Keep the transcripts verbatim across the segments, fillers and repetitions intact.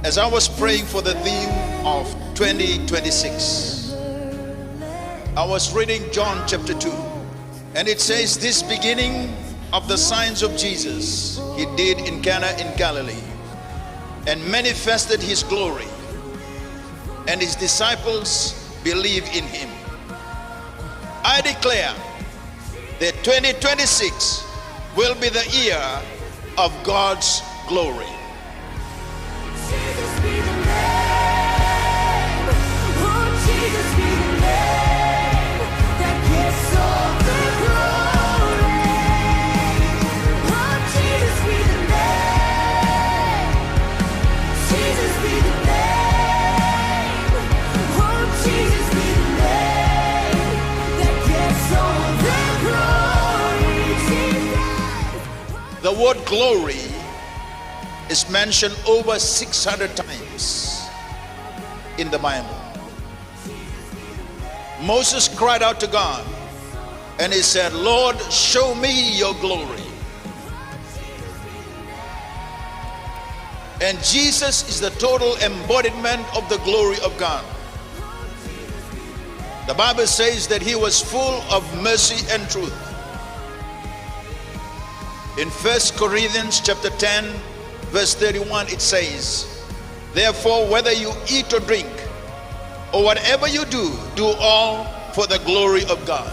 As I was praying for the theme of twenty twenty-six, I was reading John chapter two, and it says, "This beginning of the signs of Jesus he did in Cana in Galilee, and manifested his glory, and his disciples believed in him." I declare that twenty twenty-six will be the year of God's glory. Jesus be the name. Oh, Jesus be the name that gets all the glory. Oh, Jesus be the name. Jesus be the name. Oh, Jesus be the name that gets all the glory. Jesus. The word glory is mentioned over six hundred times in the Bible. Moses cried out to God and he said, "Lord, show me your glory." And Jesus is the total embodiment of the glory of God. The Bible says that he was full of mercy and truth. In First Corinthians chapter ten, verse thirty-one, it says, "Therefore, whether you eat or drink, or whatever you do, do all for the glory of God."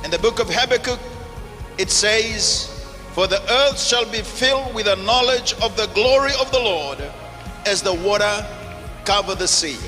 In the book of Habakkuk, it says, "For the earth shall be filled with the knowledge of the glory of the Lord, as the water cover the sea."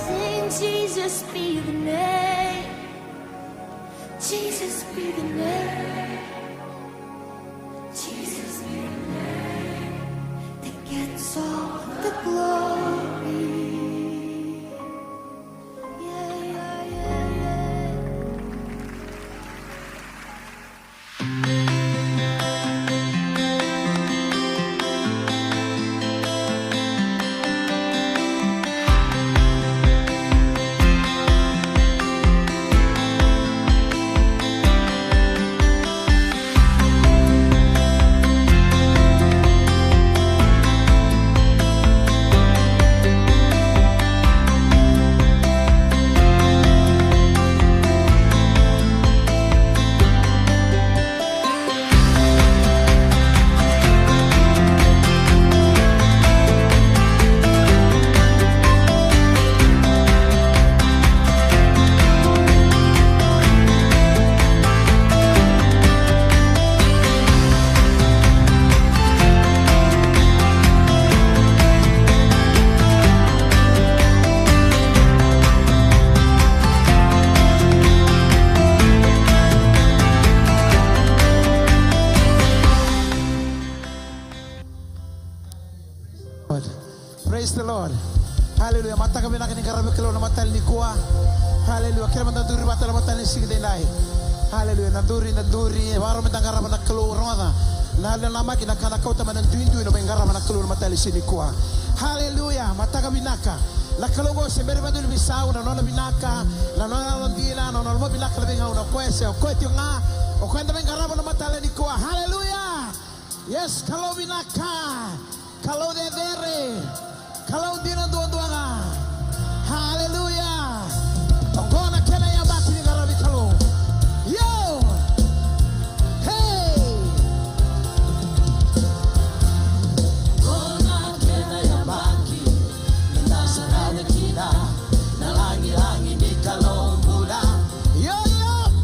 Sing, Jesus be the name. Jesus be the name. Jesus be the name that gets all the glory. Yeah, yeah, yeah, yeah. Praise the Lord. Hallelujah. Mataka vinaka ni qaravi Kalou na mataka nikua. Hallelujah. Kerea meda duri vata na mataka ni siga edaidai. Hallelujah. Na duri, na duri. E vakarau meda qarava na Kalou, rogoca. Na yalo namaki, na ka na kauta mai na duidui, na mai qarava na Kalou na mataka ni siga nikua. Hallelujah. Mataka vinaka. Na Kalou qo se bera ni vakadua ni veisau, na nona vinaka, na nona yalodina, na nona lomavinaka, na veigauna, o koya se o koya tiko ga, o koya eda mai qarava na mataka nikua. Hallelujah. Yes, Kalou vinaka. Kalou cecere. Kalou dina duadua ga. Haleluya. Oqo na kena yabaki ni qaravi Kalou. Io. Hey. Oqo na kena yabaki ni da sarava kina na lagilagi ni Kalou bula. Io, io.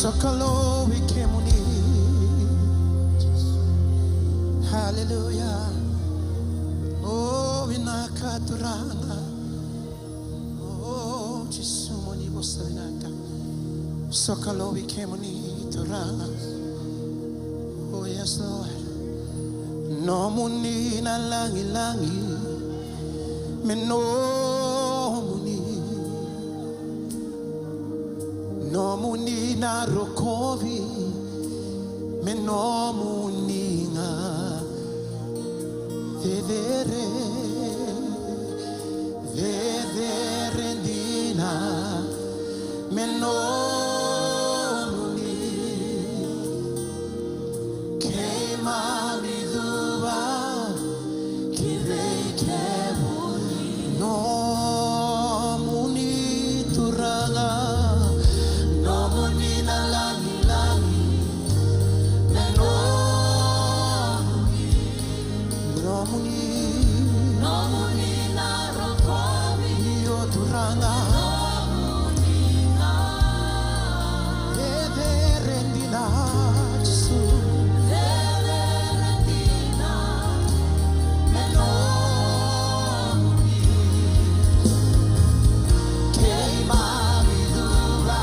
Sokalou vei kemuni. Haleluya. O vinaka Turaga. O Jisu, mo ni vosa vinaka. Sokalou vei kemuni Turaga. Oh yes, Lord. Nomuni na lagilagi, me nomuni. Nomuni na rokovi, me nomuni ga. Cecere, cecere dina, me nomuni. Keimami cuva ki vei kemuni. Nomuni Turaga, nomuni na lagilagi, me nomuni. Nomuni. Nomuni na rokovi. Io Turaga. Nomuni na. Cecere dina Jisu. Cecere dina. Me nomuni. Keimami cuva.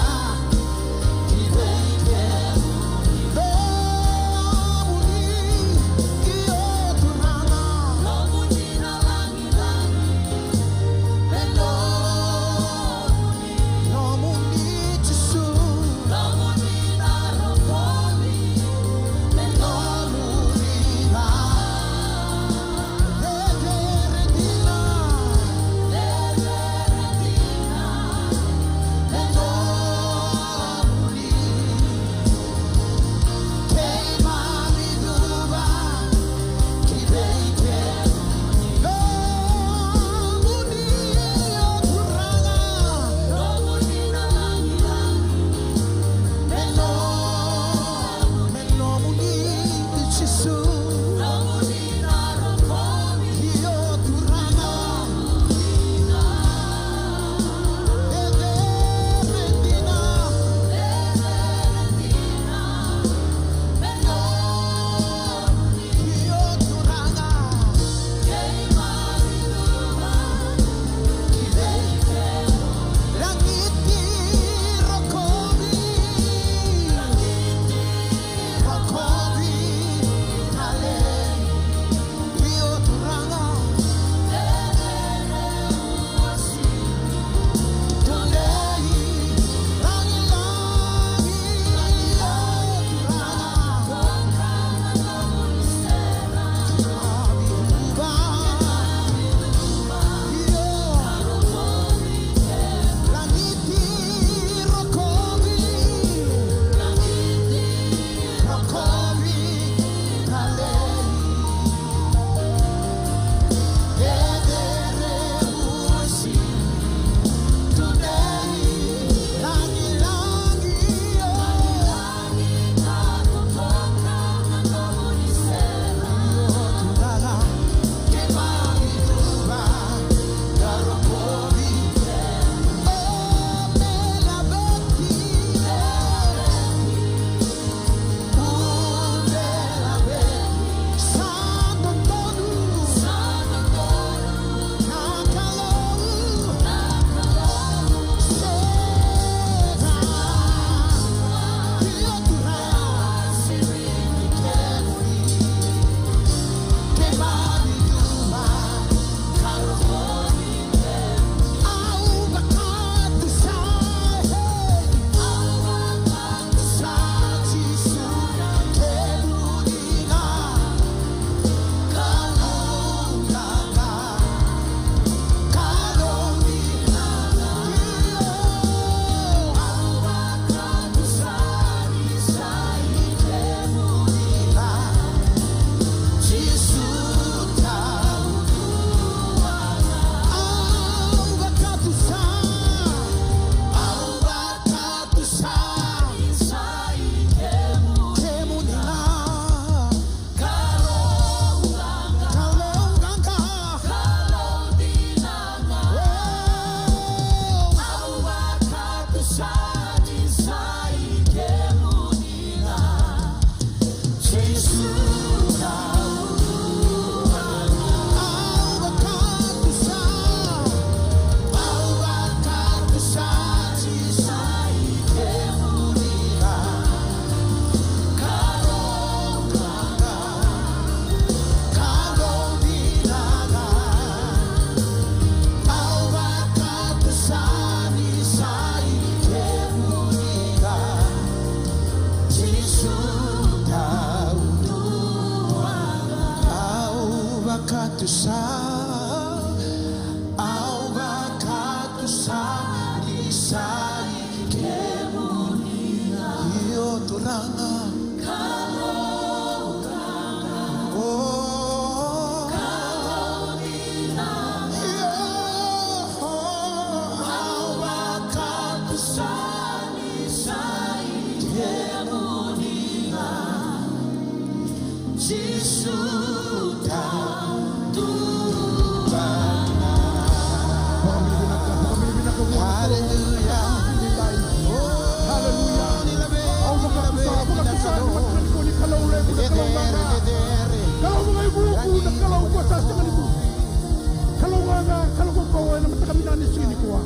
Ni siga nikua.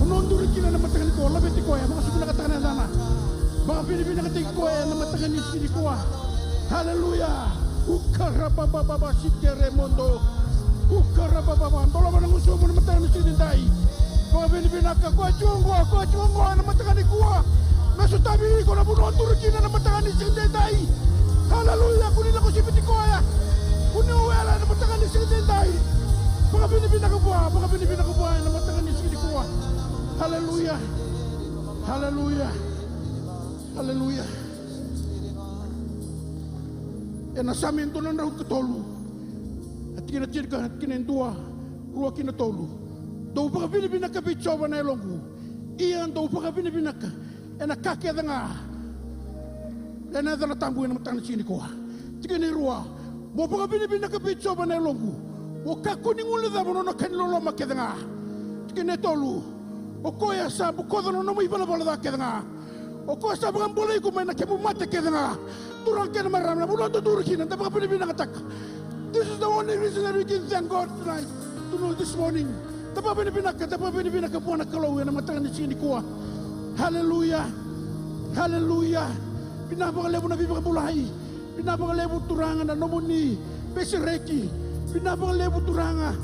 Mo duri kina na mataka nikua, laveti koya, vakasuvinakataka na yacana. Vakavinavinakataki koya na mataka ni siga nikua. Haleluya. Ukarabababa sikeremondo. Ukarabababa. Dolava na gusumu na mataka ni siga nidai. Vakavinavinaka, koya tiko qo, koya tiko qo ena mataka nikua. Me sotavi iko na vanua o duri kina na mataka ni siga nidai. Haleluya. Kua ni lako siviti koya. Kua ni wele ena mataka ni siga nidai. Vakavinavinaka vua, vakavinavinaka vua ena mataka ni siga nikua. Haleluya. Haleluya. Haleluya. Ena Same e dua na drau ka tolu, na tikina tinikadua, na tikina e dua, rua ki na tolu. Dou vakavinavinaka vei Jiova na yaloqu. Ia dou vakavinavinaka ena ka kece ga. Ena yacana tabu ena mataka ni siga nikua. Tikina e rua. Mo vakavinavinaka vei Jiova na yaloqu. Mo kakua ni guilecava na nona ka ni loloma kece ga. Tikina e tolu. O koya sa bokoca na nomu ivalavala ca kece ga. O koya sa vakabulai iko mai na kemu mate kece ga. Turaga kei na marama, na vanua o duri kina, da vakavinavinakataka. This is the only reason that we can thank God tonight, to know this morning. Da vakavinavinaka, da vakavinavinaka vua na Kalou ena mataka ni siga nikua. Haleluya. Haleluya. Vinaka vakalevu na veivakabulai. Vinaka vakalevu Turaga na nomuni veisereki. Vinaka vakalevu Turaga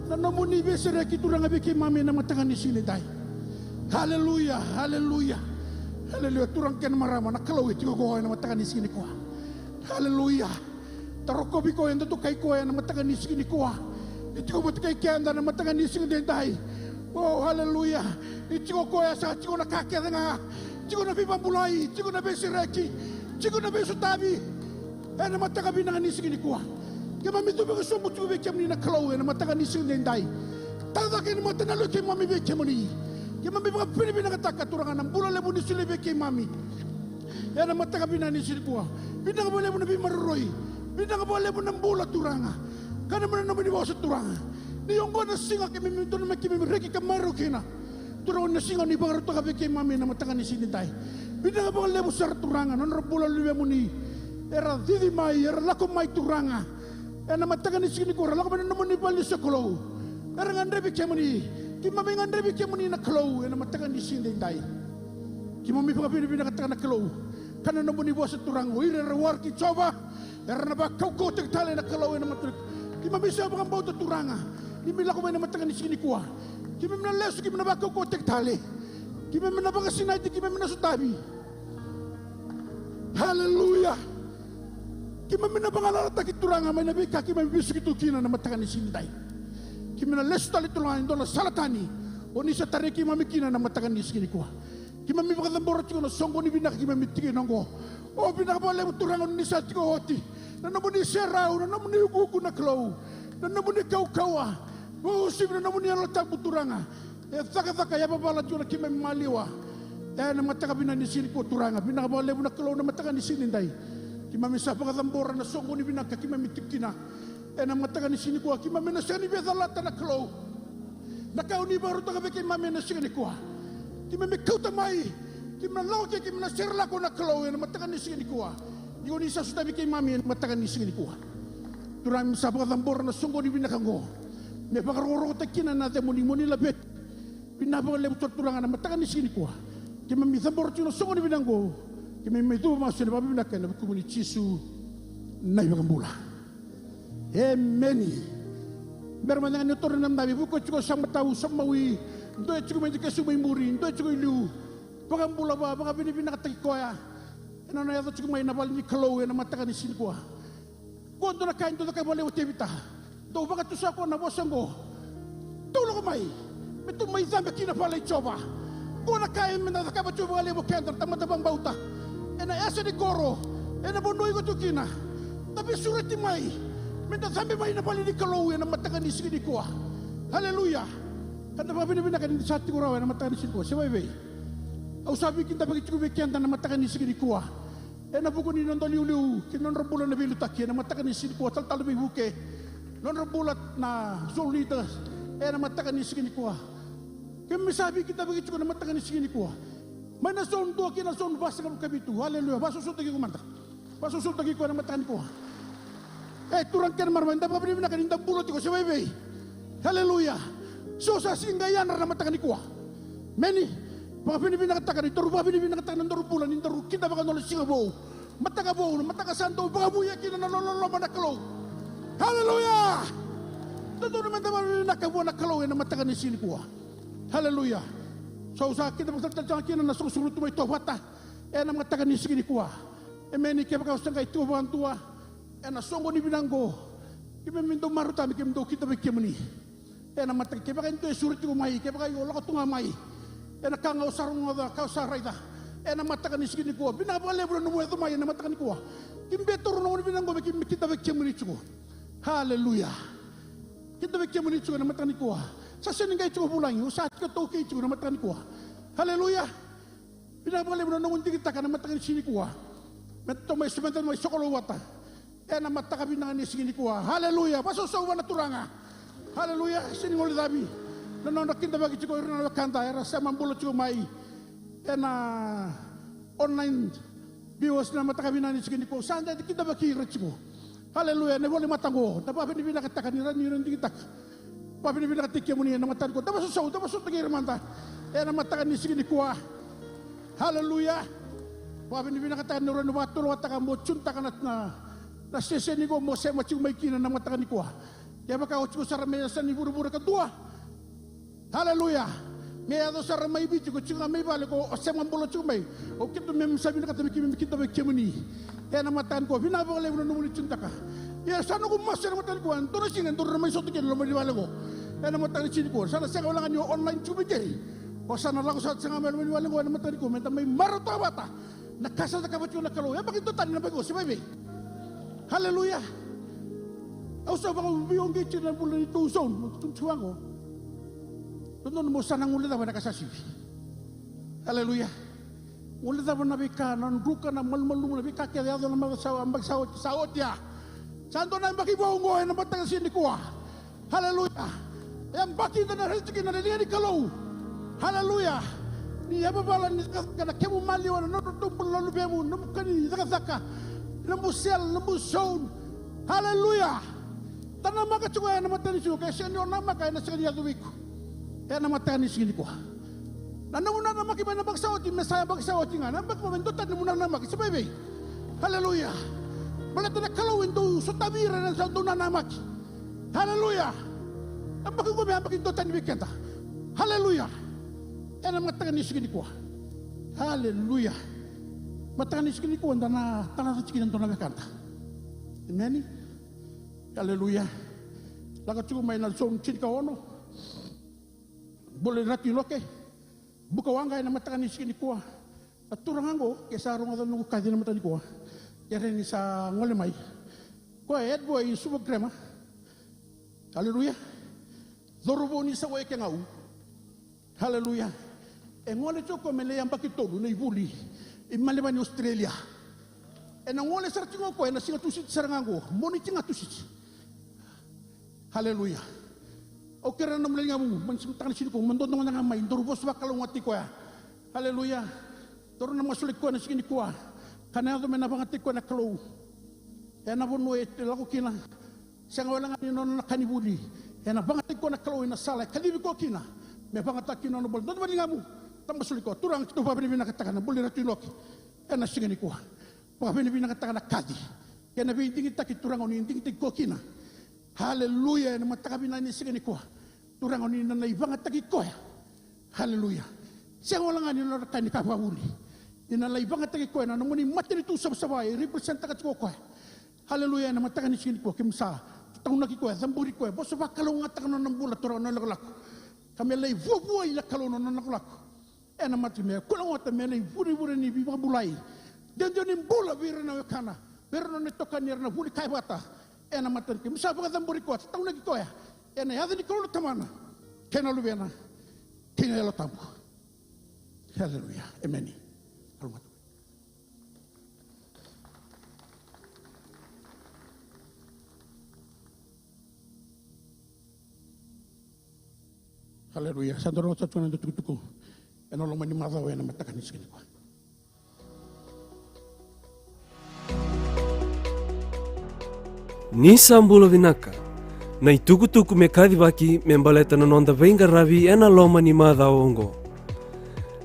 na nomuni veisereki Turaga vei keimami ena mataka ni siga nidai. Haleluya, haleluya. Haleluya. Turaga kei na marama, na Kalou e tiko qo ena mataka ni siga nikua. Haleluya. Da rokovi koya, da dokai koya ena mataka ni siga nikua. Ni tiko vata kei keda ena mataka ni siga nidai. O, haleluya. Ni tiko koya sa tiko na ka kece ga. Tiko na veivakabulai, tiko na veisereki, tiko na veisotavi. Ena mataka vinaka ni siga nikua. Keimami cuva ka sobu tiko vei kemuni na Kalou ena mataka ni siga nidai. Tacake ena mata na yalo i keimami vei kemuni. Keimami vakavinavinakataka Turaga na bula levu ni solia vei keimami. Ena mataka vinaka ni siga nikua. Vinaka vakalevu na veimaroroi. Vinaka vakalevu na bula Turaga. Ka na mana nomuni vosa Turaga. Ni oqo na siga keimami dodonu me keimami reki ka marau kina. Turaga, na siga ni vakarautaka vei keimami ena mataka ni siga nidai. Vinaka vakalevu sara Turaga, na nodra bula na luvemuni. Era cici mai, era lako mai Turaga. Ena mataka ni siga nikua, ra lako mai na nomuni vale ni sokalou. Era gadrevi kemuni, keimami gadrevi kemuni na Kalou, ena mataka ni siga nidai. Keimami vakavinavinakataka na Kalou. Ka na nomuni vosa Turaga, o ira era waraki Jiova. Era na vakaukauwataki tale na Kalou ena mataka. Keimami sa vakabauta Turaga. Ni keimami lako mai na mataka ni siga nikua. Keimami na lesu, keimami na vakaukauwataki tale. Keimami na vakasinaiti, keimami na sotavi. Haleluya. Keimami na vagalalataki Turaga mai na veika keimami vesuki tu kina na mataka ni siga nidai. Keimami na lesu tale Turaga e dua na sala tani. O ni sa tarai keimami kina na mataka ni siga nikua. Keimami vakacabora tiko na soqoni vinaka keimami tiko kina oqo. O vinaka vakalevu Turaga ni sa tiko oti. Na nomuni serau, na nomuni ukuuku na Kalou. Na nomuni kaukauwa. Vakauasivi na nomuni Yalo Tabu Turaga. E cakacaka yavavala tiko na keimami maliwa. Ena mataka vinaka ni siga nikua Turaga. Vinaka vakalevu na Kalou na mataka ni siga nidai. Keimami sa vakacabora na soqoni vinaka keimami tiko kina. Ena mataka ni siga nikua, keimami na sega ni via calata na Kalou. Na ka o ni vakarautaka vei keimami ena siga nikua. Keimami kauta mai, keimami na lako ke, keimami na serelako na Kalou ena mataka ni siga nikua. Ni o ni sa sotavi keimami ena mataka ni siga nikua. Turaga, keimami sa vakacabora na soqoni vinaka oqo. Me vakarokorokotaki kina na yacamuni mo ni laveti. Vinaka vakalevu sara Turaga na mataka ni siga nikua. Keimami cabora tiko na soqoni vinaka oqo. Keimami mai cuva masu ena vakavinavinaka ena vukumuni Jisu na iVakabula. Emeni. Bera mada ga ni o taura na yadavi, vuku tiko sa matau, sa maui, dua e tiko mai dikesu mai muri, dua e tiko i liu. Vakabula vua, vakavinavinakataki koya. Ena nona yaco tiko mai na vale ni Kalou ena mataka ni siga nikua. Qo dua na ka e dau cakava vakalevu o Tevita. Dau vakatusa koya na vosa oqo. Dou lako mai. Me tou mai cabe ki na vale i Jiova. Qo na ka e me na cakava tiko vakalevu o keda na tamata vakabauta. Ena yasa ni koro. Ena vanua iko tu kina. Da veisureti mai. Me da cabe mai na vale ni Kalou ena mataka ni siga nikua. Aleluya. Ka da vakavinavinaka ni da sa tiko rawa ena mataka ni siga nikua. Se vaivei. Au sa veikidavaki tiko vei keda na mataka ni siga nikua. Ena vuku ni noda liuliu kei na nodra bula na veiliutaki ena mataka ni siga nikua, talatala veivuke, nodra bula na zone leaders ena mataka ni siga nikua. Keimami sa veikidavaki tiko na mataka ni siga nikua. Mai na zone dua kei na zone vasagavulu ka vitu. Aleluya. Vasosotavi iko mada. Vasosotavi iko ena mataka nikua. E, turaga kei na marama, da vakavinavinaka ni da bula tiko, se vaivei. Aleluya. So sa sega ni qai yadra na mataka nikua. Meni, vakavinavinakataka ni daru vakavinavinakataka na daru bula ni daru kidavaka na nona siga vou. Mataka vou, na mataka sa dau vakavuya kina na loloma na Kalou. Haleluya! Dodonu meda vakavinavinaka vua na Kalou ena mataka ni siga nikua. Haleluya! So sa kidavaka tale tale kina na soqosoqo tu mai Tovata ena mataka ni siga nikua. Emeni. Kevaka o sa qai tiko vakadua ena soqo ni vinaka oqo, keimami dau marautaka me keimami dau kidavaki kemuni. Ena mataka, kevaka e dua e suru tiko mai, kevaka o lako tu ga mai. Ena ka ga o sa rogoca, ka o sa raica. Ena mataka ni siga nikua, vinaka vakalevu na nomu yaco mai ena mataka nikua. Keimami taura na gauna vinaka oqo me keimami kidavaki kemuni tiko. Haleluya. Kidavaki kemuni tiko ena mataka nikua. Sa sega ni qai tiko vulagi, o sa tiko taukei tiko ena mataka nikua. Haleluya. Vinaka vakalevu na nomu digitaka na mataka ni siga nikua. Me tou mai sumeda mai Sokalou vata ena mataka vinaka ni siga nikua. Haleluya. Vakasausau vua na Turaga. Haleluya. Sega ni gole cavi na nodra kidavaki tiko ira na wekada era sema bula tiko mai ena online viewers na mataka vinaka ni siga nikua. Sa dede kidavaki ira tiko. Haleluya. Na vale mata oqo, da vakavinavinakataka ni ra ni ra digitaka. Vakavinavinakataki kemuni ena mataka nikua. Da vakasausau, da vakasautaki ira mada ena mataka ni siga nikua. Haleluya. Vakavinavinakataka ni rawa ni vakatulewataka mo tunitaka na, na, na seseni qo mo sema tiko mai kina na mataka nikua. Kevaka o tiko sara mai yasa ni vuravura kadua. Haleluya. Me yaco sara mai Viti, ko tiko ga mai vale, ko o sema bula tiko mai. O keitou me sa vinakata me keimami kidavaki kemuni ena mataka nikua. Vinaka vakalevu na nomuni tunitaka. Ia sa noqu masu ena mataka nikua, dua na siga daru na mai sota kina loma ni vale qo. Ena mataka ni siga nikua, sa na sega wale ga ni o online tiko mai keri. O sa na lako sara sega mai loma ni vale qo ena mataka nikua, meda mai marautaka vata na ka sa cakava tiko na Kalou. Yabaki dua tani na yabaki qo, se vaivei. Haleluya. Au sa vakaveiuqeti na bula ni tou zone, mo tutu vaqo. Dodonu mo sa na guilecava na ka sa sivi. Haleluya. Guilecava na veika, na druka, na malumalumu, na veika kece yaco na macawa sa, yabaki sa oti, sa oti ya. Sa dua na yabaki vou oqo ena mataka siga nikua. Haleluya. E yabaki da na raica kina na liga ni Kalou. Haleluya. Ni yavavala ni cakacaka na kemu maliwa, na nodratou bula na luvemu, na nomu ka ni cakacaka, na nomu sel, na nomu zone. Haleluya. Da namaka tiko ena mataka ni siga, ke sega ni o namaka ena sega ni yaco vei iko. Ena mataka ni siga nikua. Na nomu nanamaki mai na yabaki sa oti, me sa yabaki sa oti ga. Na yabaki vou me dua tani nomu nanamaki, se vaivei. Haleluya. Baleta na Kalou e dau sotavi ira era sa dau nanamaki. Haleluya. Yabaki qo me yabaki dua tani vei keda. Haleluya. Ena mataka ni siga nikua. Haleluya. Mataka ni siga nikua da na talaca tiko na dua na wekada. Emeni. Haleluya. Lako tiko mai na zone tinikaono. Bula i Ratu i Loke. Bukawaqa ena mataka ni siga nikua. Na turaga oqo, ke sa rogoca na noqu kaci ena mataka nikua, kere ni sa gole mai. Koya e head boy i Suva Grammar. Haleluya. Cauravou ni Sawai Kegau. Haleluya. E gole tiko o koya me lai yabaki tolu na ivuli i Melbourne, Australia. Ena gole sara tiko o koya ena siga Tusiti sara ga oqo, Moniti ga Tusiti. Haleluya. Au kerea na nomu laigamu, mai na mataka ni siga nikua, mo dodonu ga mai, daru vosa vakalougatataki koya. Haleluya. Daru na masulaki koya na siga nikua. Ka na yaco me na vakayagataki koya na Kalou. Ena vanua e lako kina. Sega wale ga ni nona na ka ni vuli. Ena vakayagataki koya na Kalou ena sala e kacivi koya kina. Me vakayagataka kina nona bula. Dodonu vakaligamu. Da masulaki koya. Turaga, keitou vakavinavinakataka na bula i Ratu i Loke. Ena siga nikua. Vakavinavinakataka na kaci kei na veidigitaki, Turaga, o ni digitaki koya kina. Haleluya, ena mataka vinaka ni siga nikua. Turaga, o ni na lai vakayagataki koya. Haleluya. Sega wale ga ni nona ka ni ka vakavuli. Ni na lai vakayagataki koya na nomuni matanitu savasava e representaka tiko o koya. Haleluya, ena mataka ni siga nikua keimami sa taunaki koya, cabori koya, vosa vakalougatataka na nona bula, Turaga, na nona ilakolako. Ka me lai vuavuai na Kalou na nona ilakolako. Ena mataka me kua na gata me na ivurevure ni veivakabulai. Dede ni bula vei ira na wekana, vei ira na nona itokani era na vuli kaya vata. Ena mataka keimami sa vakacabori koya, tataunaki koya. Ena yaca ni Kalou na Tamana kei na Luvena kei na Yalo Tabu. Haleluya. Emeni. Haleluya. Sa dodonu tiko na noda tukutuku ena loma ni macawa ena mataka ni siga nikua. Ni sa bula vinaka. Na itukutuku me kacivaki me baleta na noda veiqaravi ena loma ni macawa oqo.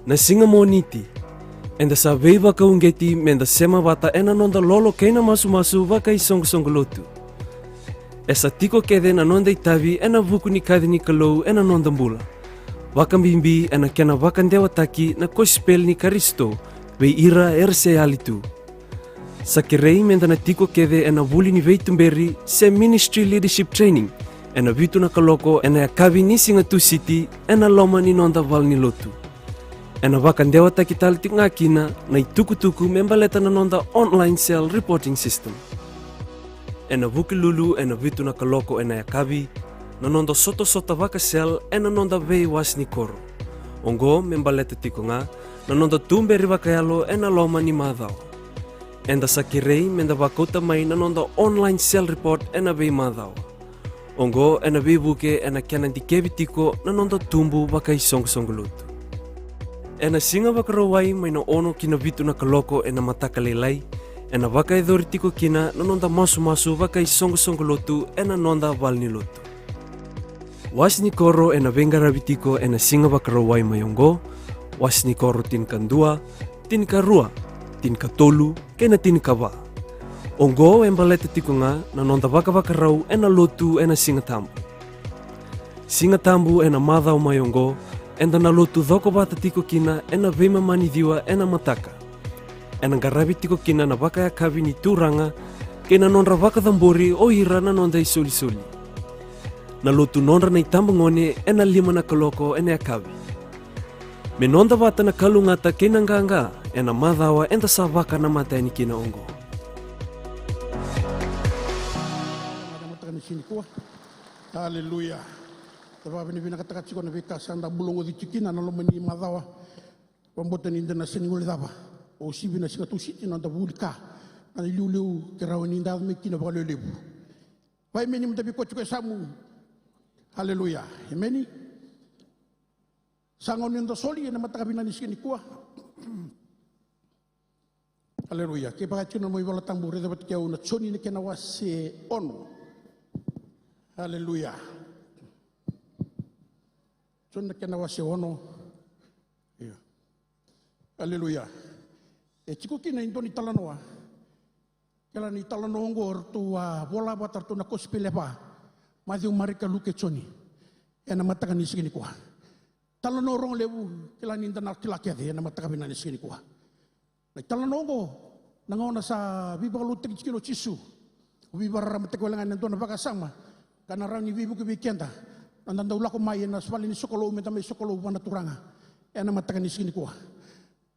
Na siga Moniti, eda sa veivakauqeti meda sema vata ena noda lolo kei na masumasu vakaisoqosoqo lotu. E sa tiko kece na noda itavi ena vuku ni kaci ni Kalou ena noda bula, vakabibi ena kena vakadewataki na kosipeli ni Karisito vei ira era se yali tu. Sa kerei meda na tiko kece ena vuli ni veituberi se Ministry Leadership Training ena vitu na kaloko ena yakavi ni siga Tusiti ena loma ni noda valenilotu. Ena vakadewataki tale tiko ga kina na itukutuku me baleta na noda online cell reporting system. Ena Vukelulu ena vitu na kaloko ena yakavi na noda sotasota vaka-cell ena noda veiwase ni koro. Oqo me baleta tiko ga na noda tuberi vakayalo ena loma ni macawa. Eda sa kerei meda vakauta mai na noda online cell report ena veimacawa. Oqo ena veivuke ena kena dikevi tiko na noda tubu vakaisoqosoqo lotu. Ena Siga Vakarauwai mai na ono ki na vitu na kaloko ena mataka lailai, ena vakayacori tiko kina na noda masumasu vakaisoqosoqo lotu ena noda valenilotu. Wase ni koro ena veiqaravi tiko ena Siga Vakarauwai mai oqo: wase ni koro tinikadua, tinikarua, tinikatolu kei na tinikava. Oqo e baleta tiko ga na noda vakavakarau ena lotu ena Siga Tabu. Siga Tabu ena macawa mai oqo, eda na lotu cokovata tiko kina ena veimama ni ciwa ena mataka. Ena qaravi tiko kina na vakayakavi ni turaga kei na nodra vakacabori o ira na noda isolisoli. Na lotu nodra na itabagone ena lima na kaloko ena yakavi. Me noda vata na kalougata kei na qaqa ena macawa eda sa vakanamata yani kina oqo. Ena mataka ni siga nikua. Aleluya. Da vakavinavinakataka tiko na veika sa da bula oqo tiko kina na loma ni macawa. Vabauta ni da na sega ni guilecava, o sivi na Siga Tusiti na noda vuli ka, na iliuliu ke rawa ni da yaco mai kina vakalevulevu. Vaimeni mada vei koya tiko e yasamu. Aleluya. Emeni. Sa gauna ni noda soli ena mataka vinaka ni siga nikua. Aleluya. Ke vaka tiko na nomu iVola Tabu, raica vata kei au na Joni na kena wase ono. Aleluya. Joni na kena wase ono. Io. Aleluya. E tiko kina e dua na italanoa. Kila ni talanoa oqo ratou a vola vata ratou na kosipeli e va: Maciu, Marika, Luke, Joni. Ena mataka ni siga nikua, talanoa rogo levu, kila ni da na kila kece ena mataka vinaka ni siga nikua. Na italanoa oqo, na gauna sa veivakalotutaki tiko kina o Jisu, o veivakararamataki wale ga ena dua na vakasama, ka na rawa ni veivuke vei keda, na da dau lako mai ena vale ni sokalou, meda mai sokalou vua na Turaga ena mataka ni siga nikua.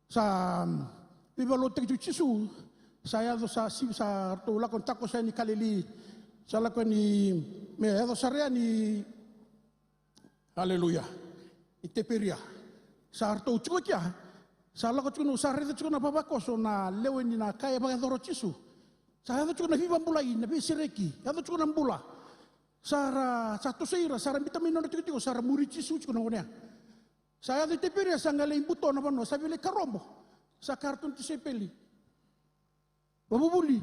Sa, mm, veivakalotutaki tiko o Jisu, sa yaco, sa sivi, sa ratou lako na takoso yani i Kalili, sa lako yani, me yaco sara yani, aleluya, i Tiperia. Sa ratou tiko kea, sa lako tiko na, sa raica tiko na vavakoso, na lewe ni na ka e vakayacora o Jisu. Sa yaco tiko na veivabulai, na veisereki, yaco tiko na bula. Sa ra, sa tosoi ira, sa ra biuta mai na nodra tikotiko, sa ra muri Jisu tiko na gone ya. Sa yaco i Tiperia, sa qai lai buto na vanua, sa via lai karobo. Sa kaya ratou na tisaipeli: Vavuvuli,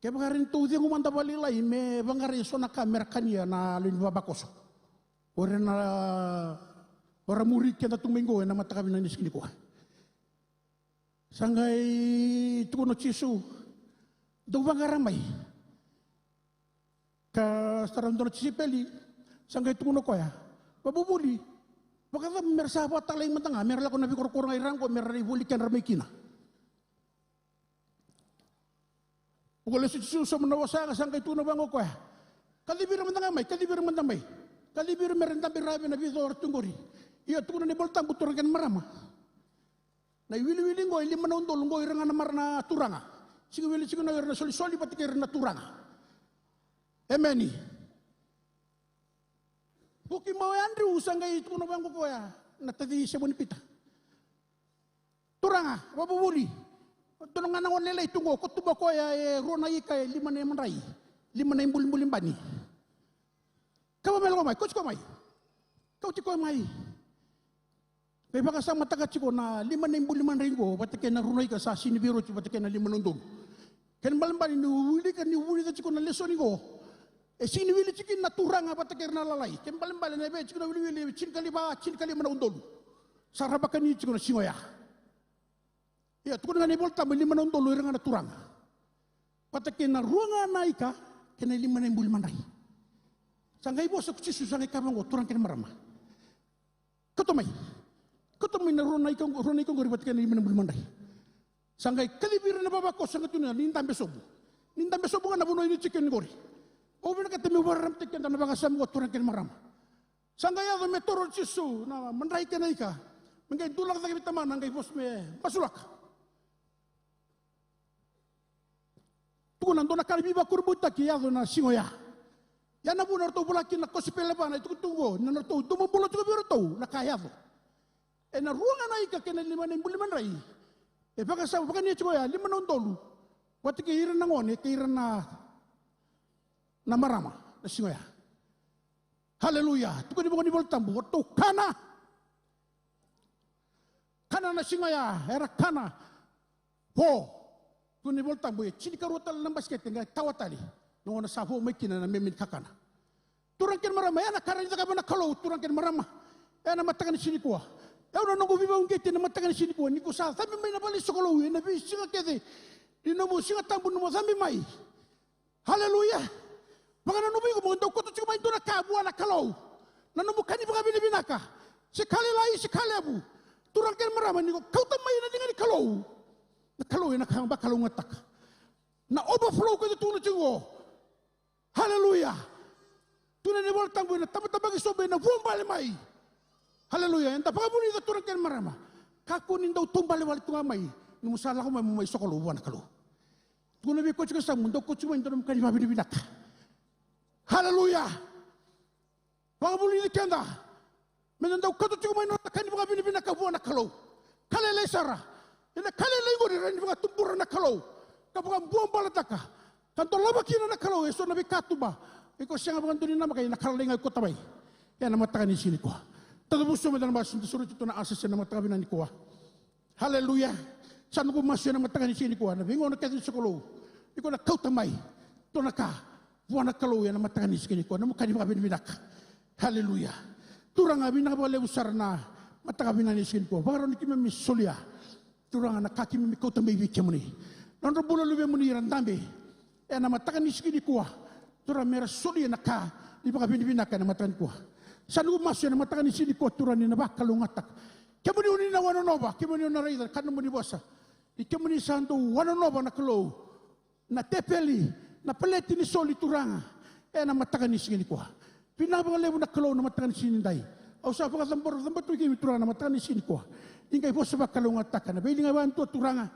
kevaka e rawa ni tou cegu mada vakalailai me vaqara eso na ka me ra kania na lewe ni vavakoso, o ira na, o ira muri keda tu mai qo ena mataka vinaka ni siga nikua. Sa qai tukuna o Jisu: Dou vaqara mai. Ka sa rau dua na tisaipeli, sa qai tukuna o koya: Vavuvuli, vakacava me ra sa vakatalai mada ga me ra lako na veikorokoro ga i ra qo me ra lai voli kedra mai kina? Vuka lesu o Jisu, sauma na vosa, sa qai tukuna vaqo o koya: Kacivi ira mada ga mai, kacivi ira mada mai. Kacivi ira me ra dabe rawa vei na vica era tu qori. Ia tukuna na iVola Tabu, turaga kei na marama, na iwiliwili qo e lima na udolu qo ira ga na mara na turaga. Sega ni wili tiko na ira na solisoli vata kei ira na turaga. Emeni. Vuki mai o Adriu, sa qai tukuna vaqo o koya, na taci Saimoni Pita: Turaga, vavuvuli, dua ga na gone lailai tu qo, ko tuba koya e rua na ika, e lima na imadrai, lima na ibulibuli bani. Kau mai, lako mai, kauti koya mai. Kauti koya mai. Qai vakasamataka tiko na lima na ibuli madrai qo vata kei na rua na ika sa sega ni veiroti vata kei na lima na udolu. Kena ibalebale niu wilika, niu vulica tiko na lesoni qo, E sega ni wili tiko kina na turaga vata kei ira na lalai. Kena ibalebale na ivei tiko na wiliwili, e tinikalima, tinikalima na udolu. Sa ra vakani tiko na siga oya. Ia, tukuna ga na iVolatabu e lima na udolu ira ga na turaga. Vata kei na rua ga na ika kei na lima na ibuli madrai. Sa qai vosa ko Jisu, sa qai kaya vaqo, turaga kei na marama. Kauta mai. Kauta mai na rua na ika, rua na ika qori vata kei na lima na ibuli madrai. Sa qai kacivi ira na ivavakoso, sa qai tukuna, ni dabe sobu. Ni dabe sobu ga na vanua ni tiko kina qori. Au vinakata meu vakaramataki keda na vakasama qo, turaga kei na marama. Sa qai yaco me toro o Jisu na madrai kei na ika. Me qai dulaka cake vei Tamana, qai vosa me masulaka. Tukuna, dua na ka veivakurabuitaki e yaco na siga oya. Ia na vuna ratou vola kina na kosipeli e va na itukutuku oqo, ni ratou domobula tiko vei iratou na ka e yaco. Ena rua ga na ika kei na lima na ibuli madrai. E vakasa, vakania tiko oya, lima na udolu. Vata kei ira na gone, kei ira na, na marama, na siga oya. Haleluya. Tukuni vaqo na iVolatabu, o ratou kana. Kana na siga oya, era kana. Vo. Tukuni na iVolatabu, e tinikarua tale na basikete, qai tawa tale. Na gauna sa vo mai kina na meme ni kakana. Turaga kei na marama, e na ka rawa ni cakava na Kalou, turaga kei na marama. Ena mataka ni siga nikua. E au na noqu veivakauqeti ena mataka ni siga nikua. Ni ko sa cabe mai na vale ni sokalou, ena veisiga kece. Ni nomu Siga Tabu, nomu cabe mai. Haleluya. Vakananuma iko mo dau kauta tiko mai dua na ka vua na Kalou. Na nomu ka ni vakavinavinaka. Se ka lailai, se ka levu. Turaga kei na marama, ni ko kauta mai ena liga ni Kalou. Na Kalou ena ka vakalougatataka. Na overflow ko e tukuna tiko. Haleluya. Tukuna na iVolatabu ena tabatabaki sobu ena vuabale mai. Haleluya. Eda vakavulica turaga kei na marama. Kakua ni dau taubale wale tu ga mai. Ni mo sa lako mai mo mai sokalou vua na Kalou. Tukuna vei koya tiko sa mo dau kauta tiko mai dua na nomu ka ni vakavinavinaka. Haleluya. Vakavulici keda. Me da dau kauta tiko mai na noda ka ni vakavinavinaka vua na Kalou. Ka lailai sara. Ena ka lailai qori rawa ni vakatubura na Kalou. Ka vakabuabalataka. Ka dolava kina na Kalou eso na veikatuba. Iko sega vakadua ni namaka ena ka lailai ga e kauta mai. Ena mataka ni siga nikua. Taca vuso me da na masu, da sureti tu na asese na mataka vinaka nikua. Haleluya. Sa noqu masu ena mataka ni siga nikua, na veigauna kece ni sokalou. Iko na kauta mai dua na ka vua na Kalou ena mataka ni siga nikua, na nomu ka ni vakavinavinaka. Haleluya. Turaga, vinaka vakalevu sara na mataka vinaka ni siga nikua. Vakarau ni keimami solia, Turaga, na ka keimami kauta mai vei kemuni. Na nodra bula luvemuni era dabe ena mataka ni siga nikua. Turaga, mera solia na ka ni vakavinavinaka ena mataka nikua. Sa noqu masu ena mataka ni siga nikua, Turaga, ni na vakalougatataka. Kemuni oni na wanonova, kemuni oni na raica, ka nomuni vosa. Ni kemuni sa dau wanonova na Kalou. Na tepeli, na peleti ni soli, Turaga. Ena mataka ni siga nikua. Vinaka vakalevu na Kalou na mataka ni siga nidai. Au sa vakacabora, cabora tu vei kemuni Turaga na mataka ni siga nikua. Ni qai vosa vakalougatataka na veiliga vakaduadua Turaga.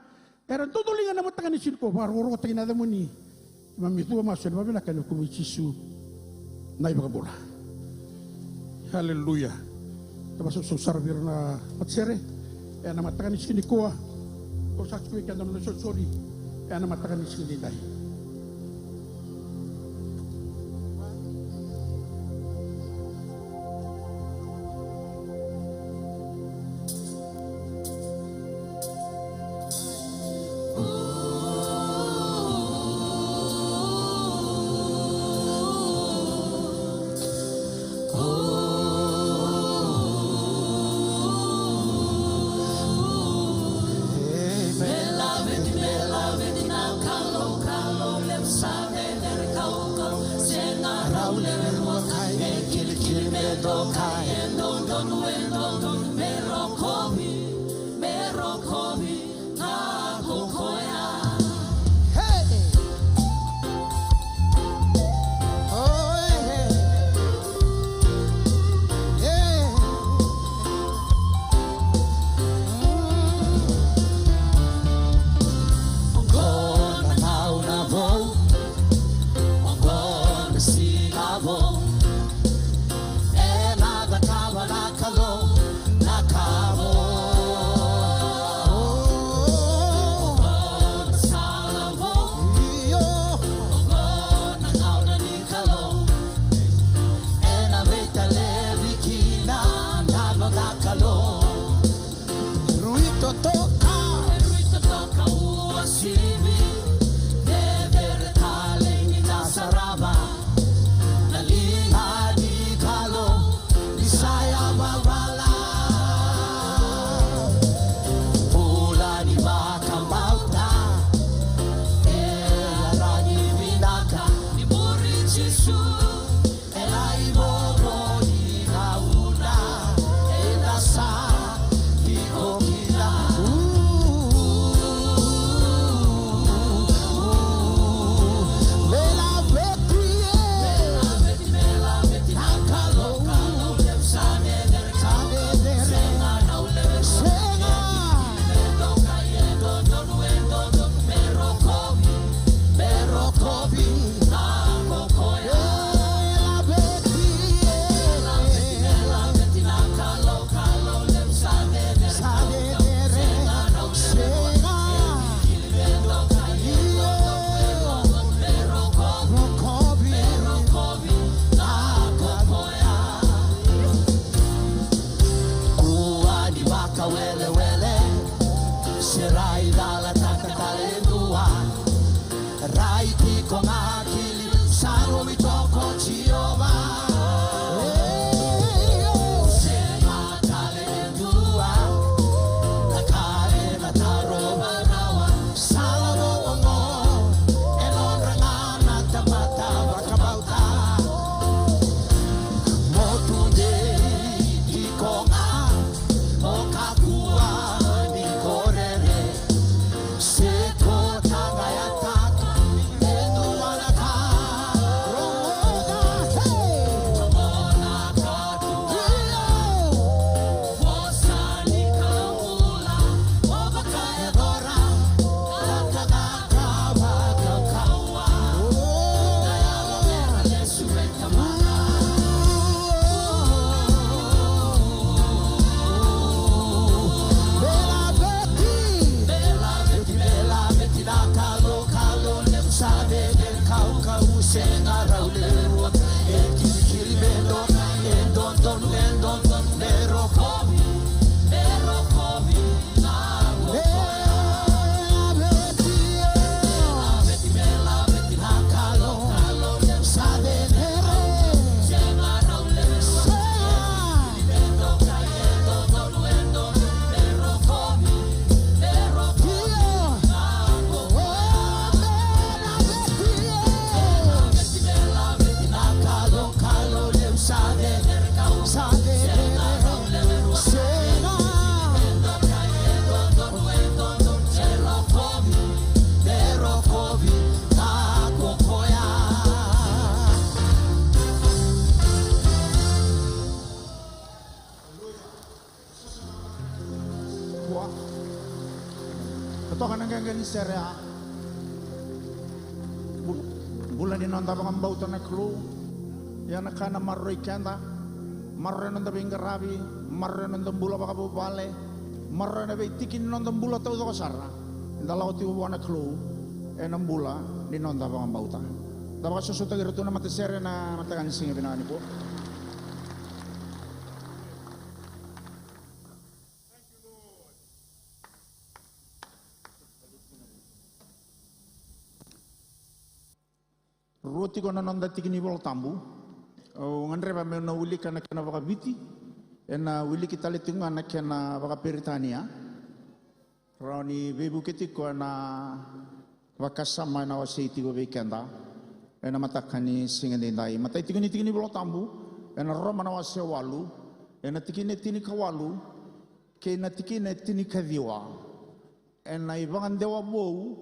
Era dodoliga na mataka ni siga nikua, vakarokorokotaki na yacamuni. Keimami cuva masu ena vakavinaka ena vuku i Jisu na iVakabula. Haleluya. Tavasausausara vei ira na matasere ena mataka ni siga nikua. Ko sa tiko vei keda na nona isolisoli ena mataka ni siga nidai. Sa yavavala, bula ni vakabauta, e yara ni vinaka ni muri Jisu, e lai voro ni gauna eda sa tiko kina. Me laveti, e. Kua ni vakawelewele, se rai cala taka tale e dua. Rai tiko ga ki liu, sa rovi toka o Jiova. Sega tale e dua na ka ena tarova rawa. Sa lako oqo e nodra ga na tamata vakabauta. Mo tudei tiko ga, mo kakua ni ko rere. Se ko taqayataka e dua na ka, rogoca, hey! Rogoca ka tu. Io. Vosa ni Kalou bula, o vakayacora na cakacaka vakakaukauwa. Na yalo era lesu vei Tamana. Me laveti, me laveti, me laveti na Kalou, Kalou levu sa cecere, kaukauwa, sega rau lewa. E kilikili me doka, e dodonu, e dodonu, me rokovi, me rokovi. Kua. Ka toka na qeqe ni sere ya. Bu-, bula ni noda vakabauta na Kalou. Ia na ka ena maroroi keda, maroroi na noda veiqaravi, maroroi na noda bula vakavuvale, maroroi na veitiki ni noda bula taucoko sara. Eda lako tiko vua na Kalou ena bula ni noda vakabauta. Da vakasosotaki ira tu na matasere ena mataka ni siga vinaka nikua. Rua tiko na noda tiki ni Vola Tabu. Au gadreva meu na wilika na kena vakaViti, ena wiliki tale tiko ga na kena vakaPeritania. Rawa ni veivuke tiko ena vakasama ena wasei tiko vei keda ena mataka ni siga edaidai. Matai tiko ni tiki ni Vola Tabu ena Roma na wase walu, ena tikina e tinikawalu kei na tikina e tinikaciwa. Ena ivakadewa vou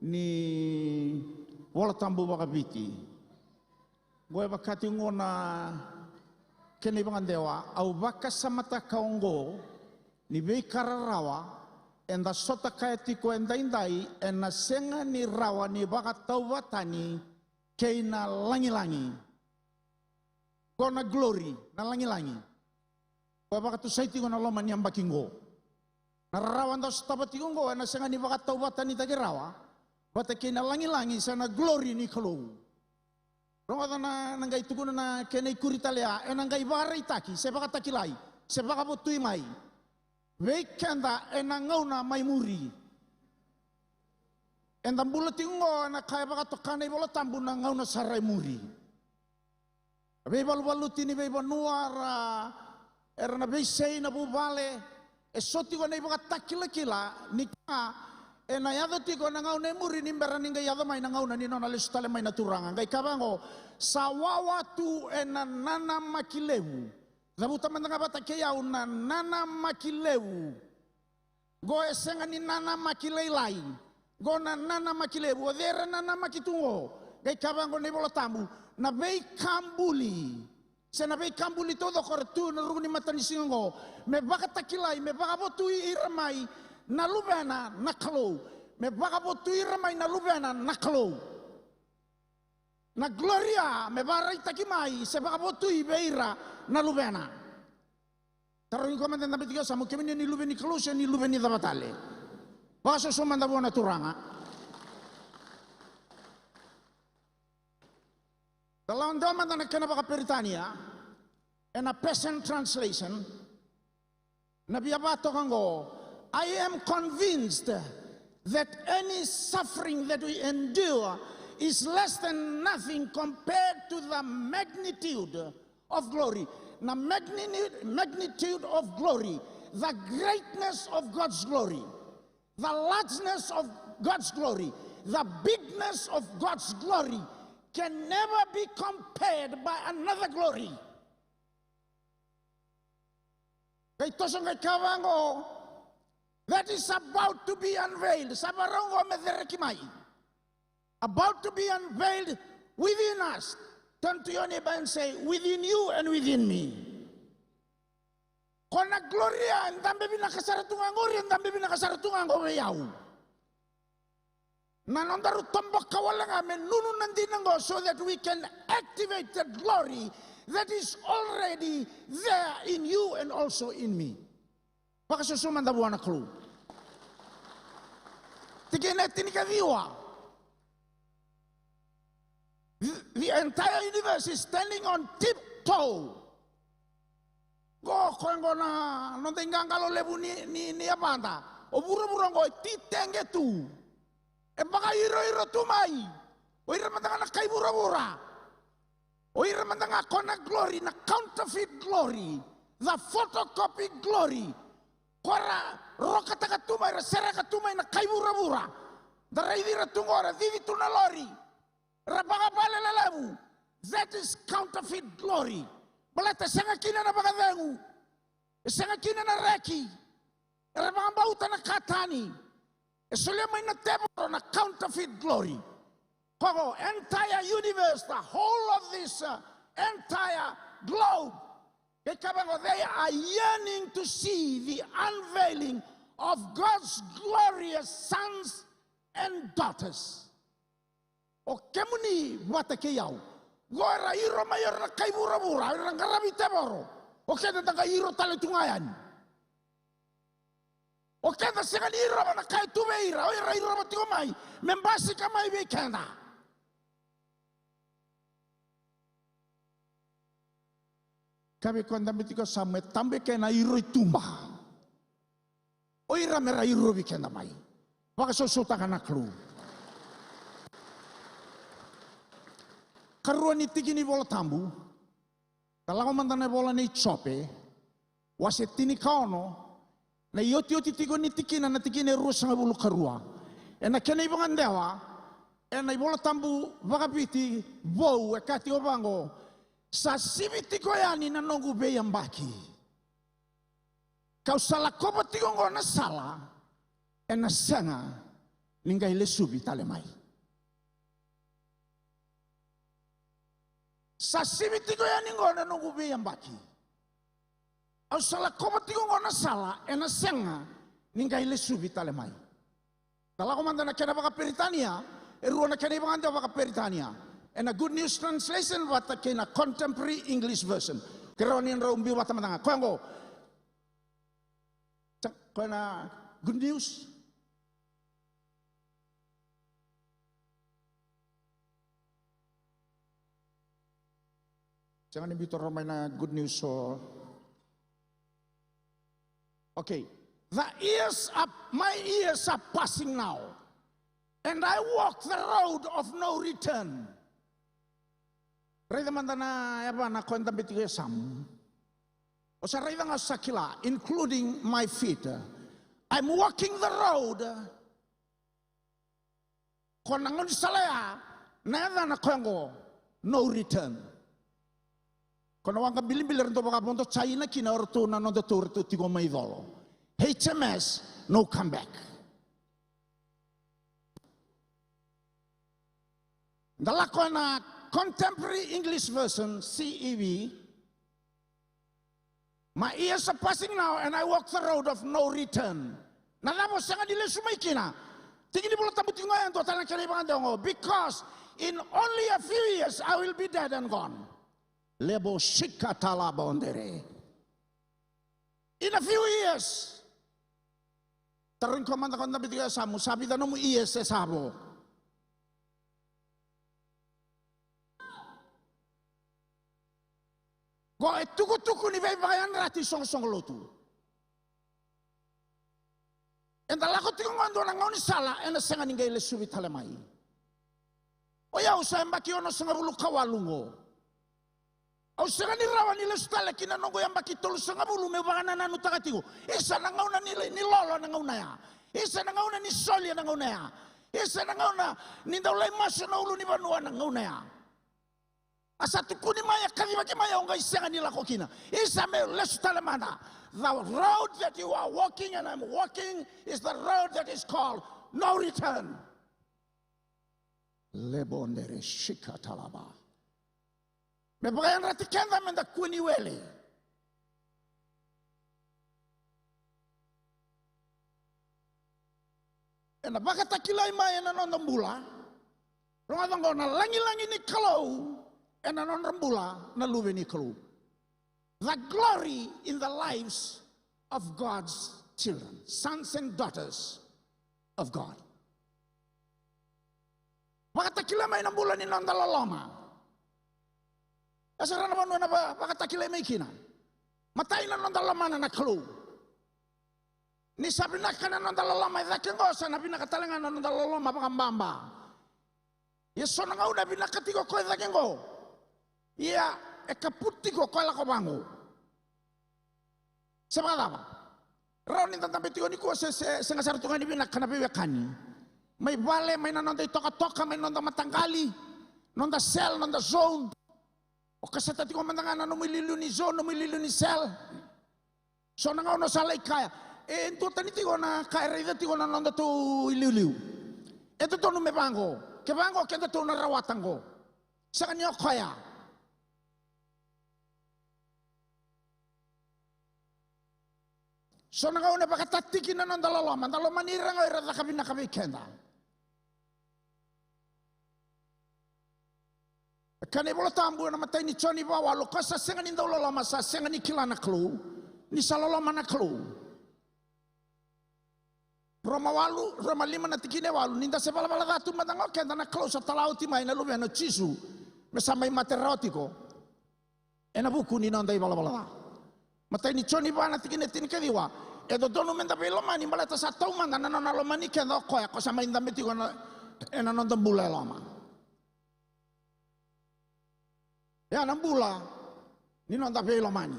ni Vola Tabu vakaViti. Oqo e vaka tiko oqo na kena ivakadewa, au vakasamataka oqo ni veika rarawa eda sota kaya tiko edaidai ena sega ni rawa ni vakatauvatani kei na lagilagi. Oqo na glory, na lagilagi. Oqo e vakatusai tiko na loma ni yabaki oqo. Na rarawa eda sotava tiko oqo ena sega ni vakatauvatanitaki rawa vata kei na lagilagi se na glory ni Kalou. Rogoca na, na qai tukuna na kena ikuri tale ya, ena qai vakaraitaki se vakatakilai se vakavotui mai vei keda ena gauna mai muri. Eda bula tiko oqo ena ka e vakatoka na iVola Tabu na gauna sara e muri. Veivaluvaluti ni veivanua ra, era na veisei na vuvale, e so tiko na ivakatakilakila ni ka ena yaco tiko ena gauna e muri ni bera ni qai yaco mai na gauna ni nona lesu tale mai na Turaga. Qai kaya vaqo, sa wawa tu ena nanamaki levu. Cavuta mada ga vata kei au, na nanamaki levu. Qo e sega ni nanamaki lailai. Qo na nanamaki levu. O cei era nanamaki tu qo? Qai kaya vaqo na iVola Tabu, na veikabuli, se na veikabuli taucoko era tu ena ruku ni matanisiga qo, me vakatakilai, me vakavotui ira mai na luvena na Kalou. Me vakavotui ira mai na luvena na Kalou. Na gloria me vakaraitaki mai se vakavotui vei ira na luvena. Tarogi koya mada e dabe tiko e yasamu, kemuni ni luve ni Kalou se ni luve ni cava tale? Vakasoso mada vua na Turaga. Da lako mada na kena vakaperitania ena Passion Translation. Na via vakatoka qo, I am convinced that any suffering that we endure is less than nothing compared to the magnitude of glory. Na magnitude of glory, the greatness of God's glory, the largeness of God's glory, the bigness of God's glory can never be compared by another glory. Qai toso qai kaya vaqo, that is about to be unveiled. Sa varau qo me cereki mai. About to be unveiled within us. Turn to your neighbor and say, within you and within me. Ko na gloria e dabe vinaka sara tu ga qori, e dabe vinaka sara tu ga qo vei au. Na nodaru toboka wale ga me nunu na dina qo so that we can activate the glory that is already there in you and also in me. Vakasoso mada vua na Kalou. Tikina e tinikaciwa. The entire universe is standing on tiptoe. Qo, koya qo na noda iqaqalo levu ni, ni, ni yavada. O vuravura qo e titege tu. E vakairoiro tu mai. O ira mada ga na kai vuravura. O ira mada ga ko na glory, na counterfeit glory, the photocopy glory. Ko ra rokataka tu mai, ra sereka tu mai na kai vuravura. Da raici ira tu qo, ra cici tu na lori. Ra vakavale lelevu. That is counterfeit glory. Baleta e sega kina na vakacegu. E sega kina na reki. Era vakabauta na ka tani. E solia mai na tevoro na counterfeit glory. Koya qo, entire universe, the whole of this, uh, entire globe. Kei kaya vaqo, they are yearning to see the unveiling of God's glorious sons and daughters. O kemuni vata kei au. Qo era iro mai o ira na kai vuravura, era qaravi tevoro. O keda da qai iro tale tu ga yani. O keda sega ni irova na ka e tu vei ira, o ira irova tiko mai me basika mai vei keda. Kaya vei koya dabe tiko e yasamu, e tabu eke na iro i tuba. O ira me ra irovi keda mai. Vakasausautaka na Kalou. Karua ni tiki ni Vola Tabu. Da lako mada na ivola nei Jope, wase tinikaono, na iotioti tiko ni tikina, na tikina e ruasagavulu karua. Ena kena ivakadewa, ena iVola Tabu vakaviti vou e kaya tiko vaqo, sa sivi tiko yani na noqu veiyabaki. Kau sa lakova tiko oqo na sala, ena sega ni qai lesuvi tale mai. Sa sivi tiko yani oqo na noqu veiyabaki. Au sa lakova tiko oqo na sala, ena sega ni qai lesuvi tale mai. Da lako mada na kena vakaperitania, e rua na kena ivakadewa vakaperitania. Ena Good News Translation vata kei na Contemporary English Version. Kerea ni drau biu vata mada ga. Koya oqo. Koya na Good News. Sega ni biuta rawa mai na Good News, so. Okay. The years are, my years are passing now, and I walk the road of no return. Raica mada na yavana ko e dabe tiko e yasamu. O sa raica ga, o sa kila, including my feet. I'm walking the road. Ko na gaunisala ya, na yacana koya oqo, no return. Ko na waqa bilibili era dau vakavodo Jaina kina o ratou na nodatou ratou tiko mai colo. H M S, no come back. Da lako ena Contemporary English Version, C E V. My years are passing now and I walk the road of no return. Na cava o sega ni lesu mai kina? Tiki ni Vola Tabu tiko ga e dua tale na kena ivakadewa oqo. Because in only a few years I will be dead and gone. Lebo shika talaba ondere. In a few years. Tarogi koya mada ko dabe tiko e yasamu, sa vica nomu years e sa vo? Qo e tukutuku ni veivakayadrati soqosoqo lotu. Eda lako tiko qo e dua na gaunisala ena sega ni qai lesuvi tale mai. O yau sa yabaki onosagavulu ka walu qo. Au sega ni rawa ni lesu tale ki na noqu yabaki tolusagavulu meu vakanananutaka tiko. Isa na gauna ni, ni lolo na gauna ya. Isa na gauna ni soli na gauna ya. Isa na gauna ni dau lai masu na ulunivanua na gauna ya. A sa tukuni mai, a kacivaki mai, au qai sega ni lako kina. Isa meu lesu tale mada. The road that you are walking and I'm walking is the road that is called no return. Lebonere shika talaba. Me vakayadrati keda meda kua ni wele. Ena vakatakilai mai ena noda bula. Rogoca oqo, na lagilagi ni Kalou ena nodra bula na luve ni Kalou. The glory in the lives of God's children, sons and daughters of God. Vakatakila mai na bula ni noda loloma. E sara na vanua na va-, vakatakila mai kina. Matai na noda lomana na Kalou. Ni sa vinaka na noda loloma e cake qo, sa na vinaka tale ga na noda loloma vakababa. Ia so na gauna e vinaka tiko ko e cake qo, ia e kaputi tiko ko e lako vaqo. Se vakacava? Rawa ni da dabe tiko nikua se, se, sega sara tu ga ni vinaka na veiwekani. Mai vale, mai na noda itokatoka, mai na noda mataqali, noda cell, noda zone. O kaseta tiko mada ga na nomu iliuliu ni zone, nomu iliuliu ni cell. So na gauna o sa lai kaya, e duatani tiko na ka e raica tiko na nodatou iliuliu. E dodonu me vaqo, ke vaqo kedatou na rawata qo. Sega ni o koya. So na gauna e vakatatiki na noda loloma, da lomani ira ga o ira caka vinaka vei keda. E kaya na iVola Tabu ena imatai ni Joni va walu, ko sa sega ni dau loloma sa sega ni kila na Kalou, ni sa loloma na Kalou. Roma walu, Roma lima na tikina e walu, ni da se valavala ca tu mada ga o keda, na Kalou sa tala oti mai na Luvena o Jisu me sa mai mate rawa tiko ena vuku ni noda ivalavala ca. Matai ni Joni va na tikina e tinikaciwa, e dodonu meda veilomani baleta sa taumada na nona lomani keda o koya ko sa mai dabe tiko ena, ena noda bula e loma. Ia na bula ni noda veilomani.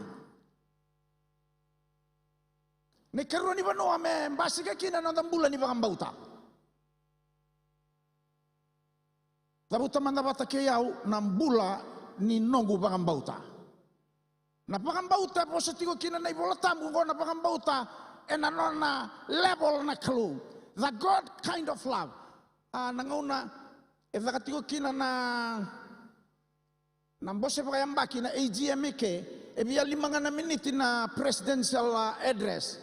Na ikarua ni vanua me basika kina na noda bula ni vakabauta. Cavuta mada vata kei au na bula ni noqu vakabauta. Na vakabauta e vosa tiko kina na iVola Tabu oqo, na vakabauta ena nona level na Kalou. The God kind of love. A, na gauna e caka tiko kina na, na bose vakayabaki na A G M eke, e via lima ga na miniti na presidential, a, address.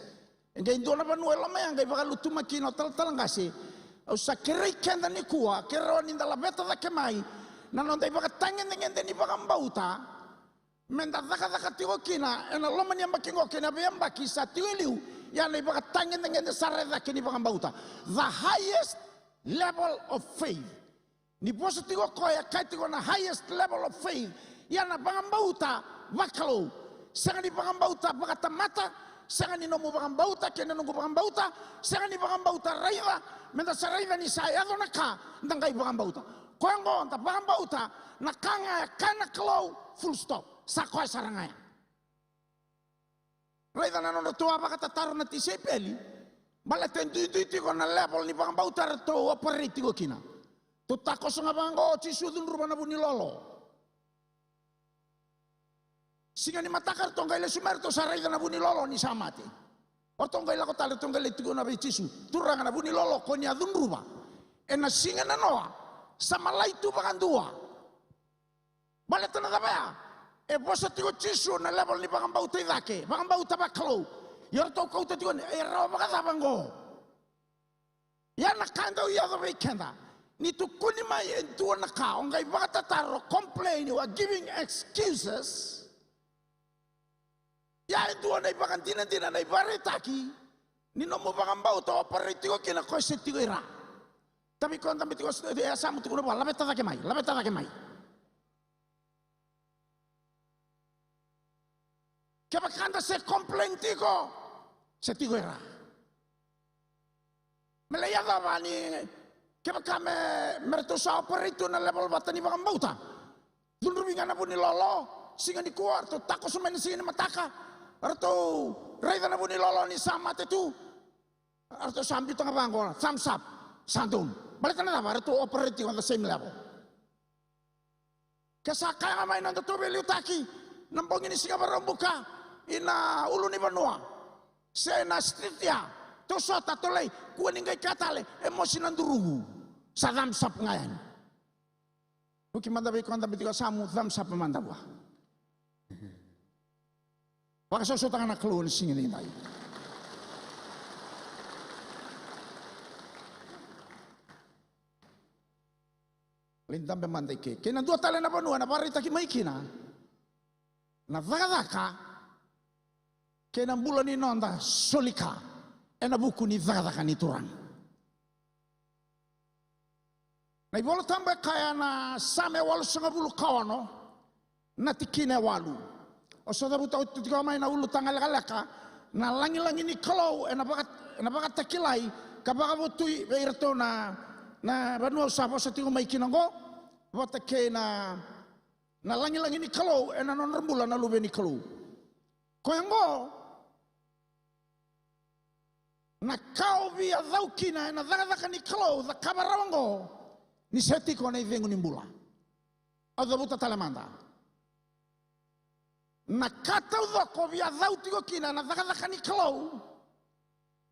E qai dua na vanua e loma ya qai vakalutuma kina o talatala qase. Au sa kerei keda nikua, ke rawa ni da laveta cake mai na noda ivakatagedegede ni vakabauta. Meda cakacaka tiko kina ena loma ni yabaki qo kei na veiyabaki sa tiko e liu, ia na ivakatagedegede sara e cake ni vakabauta. The highest level of faith. Ni vosa tiko o koya, kaya tiko na highest level of faith. Ia na vakabauta vakalou. Sega ni vakabauta vakatamata, sega ni nomu vakabauta kei na noqu vakabauta, sega ni vakabauta raica, meda sa raica ni sa yaco na ka, da qai vakabauta. Koya oqo da vakabauta na ka ga e kaya na Kalou, full stop. Sa koya sara ga ya. Raica na nodratou a vakatataro na tisaipeli. Baleta e duidui tiko na level ni vakabauta eratou operate tiko kina. Tou takoso ga vaqo, o Jisu cudruva na vu ni lolo. Siga ni mataka eratou qai lesu mai, eratou sa raica na vu ni lolo ni sa mate. O ratou qai lako tale, eratou qai lai tukuna vei Jisu, Turaga, na vu ni lolo ko ni a cudruva ena siga nanoa sa malai tu vakadua. Baleta na cava ya? E vosa tiko Jisu na level ni vakabauta i cake, vakabauta vakalou. Ia o ratou kauta tiko ni e rawa vakacava oqo? Ia na ka e dau yaco vei keda, ni tukuni mai e dua na ka, o qai vakatataro, complain, you are giving excuses. Ia e dua na ivakadinadina, na ivakaraitaki ni nomu vakabauta operate tiko kina, koya se tiko i ra. Tavi koya dabe tiko e yasamu, tukuna vua, laveta cake mai, laveta cake mai. Kevaka da se complain tiko, se tiko i ra. Me lai yacova ni kevaka me, me ratou sa operate tu na level vata ni vakabauta. Cudruvi ga na vu ni lolo, siga nikua ratou takoso mai na siga ni mataka, ratou raica na vu ni lolo ni sa mate tu. Ratou sa biuta ga vaqo, thumbs up, sa donu. Baleta na cava? Ratou operate tiko on the same level. Ke sa kaya ga mai na nodatou veiliutaki na bogi ni siga Vakaraubuka ina ulunivanua se na street ya, tou sota, tou lai, kua ni qai kaya tale, e mosi na duruqu. Sa thumbs up ga yani. Vuki mada vei koya dabe tiko e yasamu, thumbs up mada vua. Vakasausauta ga na Kalou ena siga nidai. Lai dabe mada i ke. Kei na dua tale na vanua ena vakaraitaki mai kina na cakacaka kei na bula ni noda soli ka ena vuku ni cakacaka ni Turaga. Na iVola Tabu e kaya na Same walusagavulu ka ono, na tikina e walu. O sa cavuta oti tiko mai na ulutaga lekaleka, na lagilagi ni Kalou ena vaka, ena vakatakilai ka vakavotui vei iratou na, na vanua au sa vosa tiko mai kina oqo, vata kei na, na lagilagi ni Kalou ena nodra bula na luve ni Kalou. Koya oqo, na ka o via cau kina ena cakacaka ni Kalou, cakava rawa oqo, ni se tiko na icegu ni bula. Au cavuta tale mada. Na ka taucoko o via cau tiko kina ena cakacaka ni Kalou,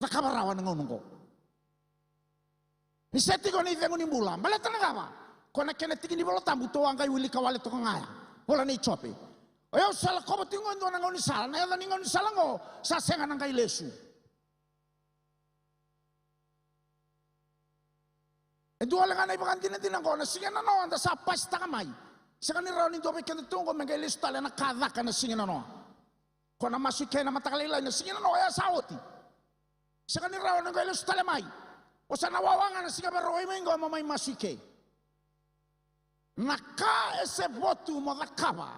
cakava rawa na gauna oqo. Ni se tiko na icegu ni bula. Baleta na cava? Ko na kena tiki ni Vola Tabu tou a qai wilika wale toka ga ya. Vola nei Jope. O yau sa lakova tiko qo e dua na gaunisala, na yaca ni gaunisala oqo sa sega na qai lesu. E dua wale ga na ivakadinadina oqo, na siga nanoa da sa pasitaka mai. Sega ni rawa ni dua vei kedatou oqo me qai lesu tale ena ka caka na siga nanoa. Ko na masu i ke na mataka lailai na siga nanoa, oya sa oti. Sega ni rawa ni qai lesu tale mai. O sa na wawa ga na siga Vakarauwai mai oqo mo mai masu i ke. Na ka e se vo tu mo cakava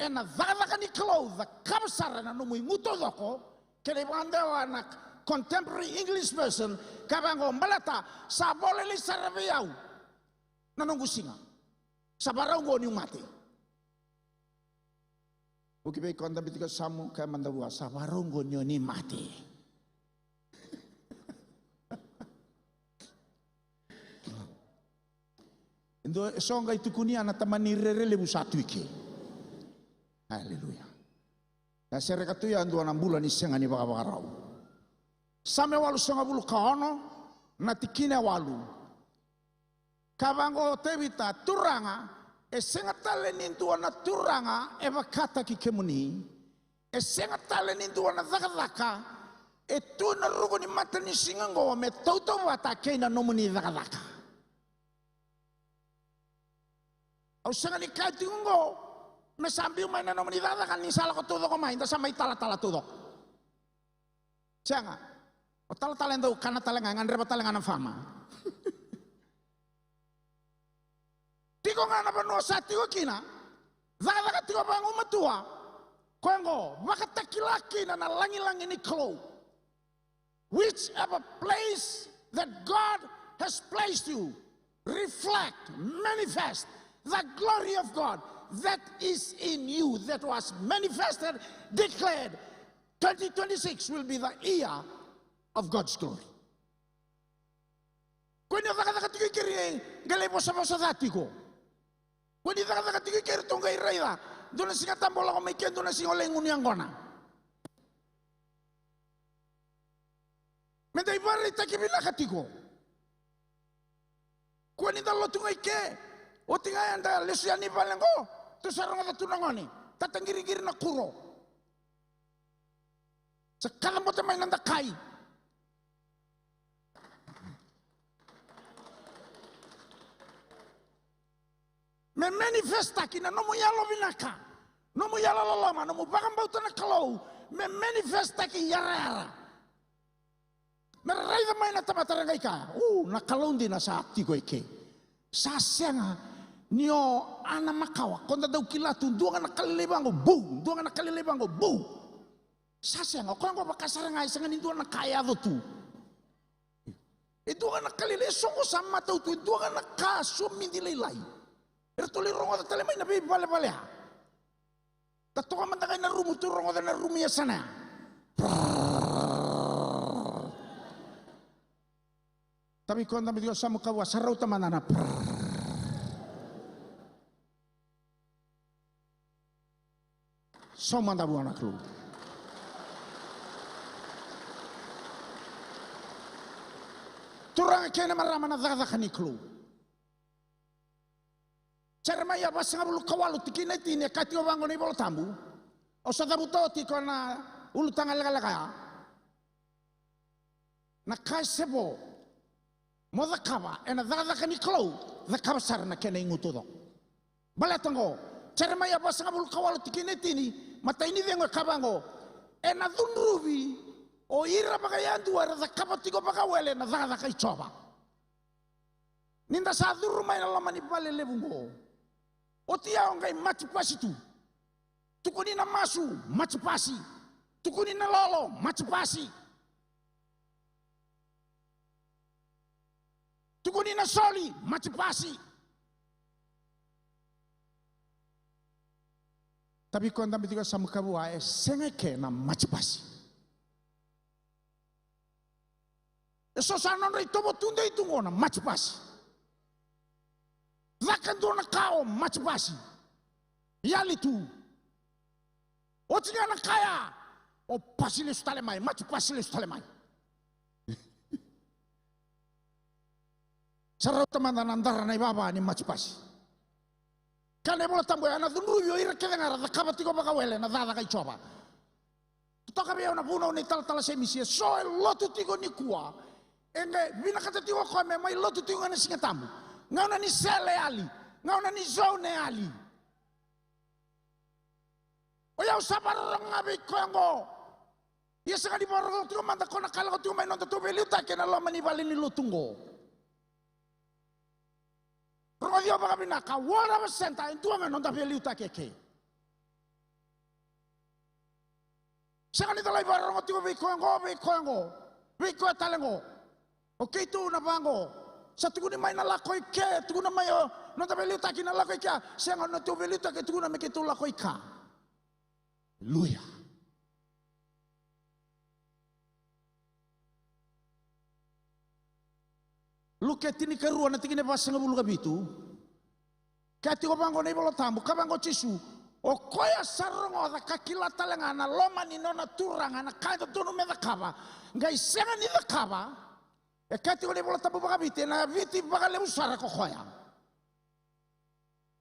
ena cakacaka ni Kalou, cakava sara ena nomu igu taucoko. Kena ivakadewa na Contemporary English Version, ka vaqo, baleta sa vo lailai sara vei au na noqu siga. Sa varau oqo niu mate. Vuki vei koya dabe tiko e yasamu, kaya mada vua, sa varau oqo ni o ni mate. E dua e so qai tukuni ya na tamani rere levu sa tu i ke. Aleluya. Na sereka tu ya e dua na bula ni sega ni vakavakarau. Same walusagavulu ka ono, na tikina e walu. Ka vaqo o Tevita, Turaga, e sega tale ni dua na turaga e vakataki kemuni, e sega tale ni dua na cakacaka e tu ena ruku ni matanisiga oqo me tautauvata kei na nomuni cakacaka. Au sega ni kaya tiko oqo me sa biu mai na nomuni cakacaka ni sa lako taucoko mai, da sa mai talatala taucoko. Sega. O talatala e dau kana tale ga, e gadreva tale ga na fama. Tiko ga na vanua sa tiko kina, cakacaka tiko vagumatua. Koya oqo, vakatakila kina na lagilagi ni Kalou. Whichever place that God has placed you, reflect, manifest the glory of God that is in you, that was manifested, declared. Twenty twenty-six will be the year of God's glory. Ko ni cakacaka tiko i keri qai lai vosavosa ca tiko. Ko ni cakacaka tiko i keri tu qai raica dua na Siga Tabu o lako mai ke, dua na siga o lai gunu yaqona. Me da ivakaraitaki vinaka tiko. Kua ni da lotu ga i ke. Oti ga eda lesu yani i vale qo, tou sa rogoca tu na gone tataqiriqiri na kuro. Sa kacabote mai na dakai. Me manifestaki na nomu yalo vinaka, nomu yalo loloma, nomu vakabauta na Kalou. Me manifestaki yarayara. Me raica mai na tamata ra qai kaya, u, na Kalou dina sa tiko eke. Sa sega ni o Ana makawa, ko da dau kila tu, dua ga na ka lailai vaqo, bu, dua ga na ka lailai vaqo, bu. Sa sega, o koya qo vaka sara ga e sega ni dua na ka e yaco tu. E dua ga na ka lailai, e soqo sa matau tu, e dua ga na ka somidi lailai. Eratou lai rogoca tale mai na veivalevalea. Da toka mada ga ina rumu, tou rogoca na rumu e yasana ya. Tavi koya dabe tiko, samu kavua, sa rauta mada na. Sau mada vua na Kalou. Turaga kei na marama, na cakacaka ni Kalou. Jeremaia vasagavulu ka walu tikina e tini, e kaya tiko vaqo na iVola Tabu. Au sa cavuta oti koya na ulutaga lekaleka ya. Na ka e se vo mo cakava ena cakacaka ni Kalou, cakava sara na kena igu taucoko. Baleta qo, Jeremaia vasagavulu ka walu tikina e tini, matai ni cegu e kaya vaqo, ena cudruvi o ira vakayadua era cakava tiko vakawele na cakacaka i Jiova. Ni da sa curu mai na loma ni vale levu qo, oti ya o qai maji pasi tu. Tukuni na masu, maji pasi. Tukuni na lolo, maji pasi. Tukuni na soli, maji pasi. Tavi koya dabe tiko, samu kavua, e sega eke na maji pasi. E so sa nodra itovo tudei tu qo na maji pasi. Caka dua na ka o maji pasi. Yali tu. Oti ga na ka ya, o pasi lesu tale mai, maji pasi lesu tale mai. Sa rauta mada na dara na ivava ni maji pasi. Kaya na iVola Tabu, ena cudruvi o ira kece ga era cakava tiko vakawele na cakacaka i Jiova. Totoka vei au na vunau ni talatala Semisi, e so e lotu tiko nikua, e qai vinakata tiko o koya me mai lotu tiko ga na Siga Tabu. Gauna ni sele e yali, gauna ni zone e yali. O yau sa vakarorogo ga vei koya oqo. Ia sega ni vakarorogo tiko mada ko na ka lako tiko mai noda tou veiliutaki ena loma ni vale ni lotu oqo. Rogoci au vakavinaka, World Harvest Centre e dua ga noda veiliutaki eke. Sega ni da lai vakarorogo tiko vei koya oqo, vei koya oqo, vei koya tale oqo. O keitou na vaqo. Sa tukuni mai na lako i ke, tukuna mai o noda veiliutaki na lako i kea. Sega, o noda tou veiliutaki e tukuna me keitou lako i ka. Aleluya. Luke tinikarua na tikina e vasagavulu ka vitu. Kaya tiko vaqo na iVola Tabu, kaya vaqo o Jisu, o koya sa rogoca ka kila tale ga na loma ni nona Turaga na ka e dodonu me cakava, qai sega ni cakava. E kaya tiko na iVola Tabu vakaviti, ena yaviti vakalevu sara ko koya.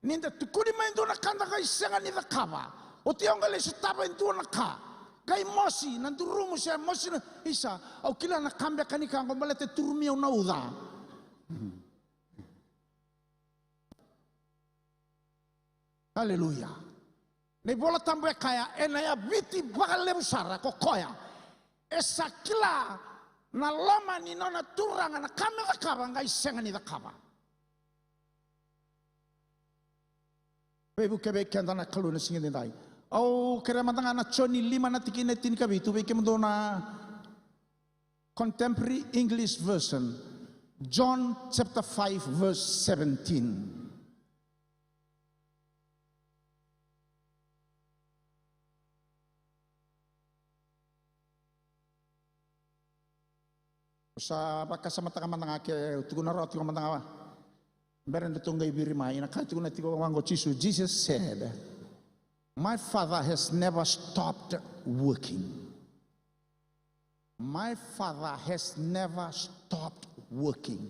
Ni da tukuni mai e dua na ka da qai sega ni cakava, oti au qai lai sotava e dua na ka, qai mosi na durumu se mosi na isa, au kila na ka beka ni ka oqo baleta e turumi au na uca. Aleluya. Na iVola Tabu e kaya, ena yaviti vakalevu sara ko koya e sa kila na loma ni nona Turaga na ka me cakava qai sega ni cakava. Veivuke vei keda na Kalou na siga edaidai. Au kerea mada ga na Joni lima na tikina e tinikavitu vei kemudou na Contemporary English Version. John chapter five, verse seventeen. Sa vakasamataka mada ga ke tukuna rawa tiko mada ga. Bera ni tou qai viri mai na ka e tukuna tiko vaqo o Jisu. Jesus said, "My Father has never stopped working. My Father has never stopped working.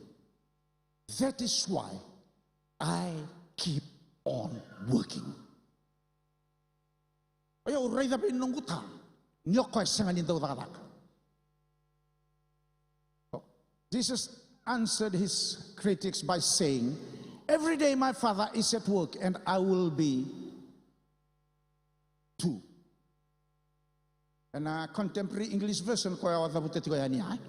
That is why I keep on working." O yau raica vei noqu Ta ni o koya e sega ni dau cakacaka. Jesus answered his critics by saying, "Every day my Father is at work and I will be too." Ena Contemporary English Version koya o cavuta tiko yani, ai.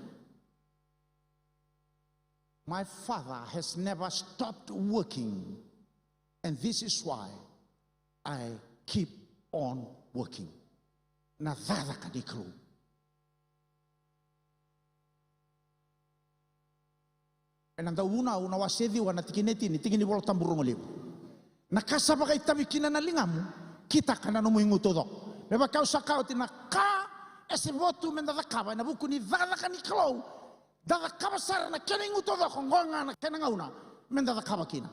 "My Father has never stopped working, and this is why I keep on working." Na cakacaka ni Kalou. Ena Dauvunau na wase ciwa na tikina e tini, tiki ni Vola Tabu rogo levu. Na ka sa vakaitavi kina na ligamu, kitaka na nomu igu taucoko. Me vaka au sa kaya oti, na ka e se votu me da cakava ena vuku ni cakacaka ni Kalou, da cakava sara na kena igu taucoko, oqo ga na kena gauna me da cakava kina.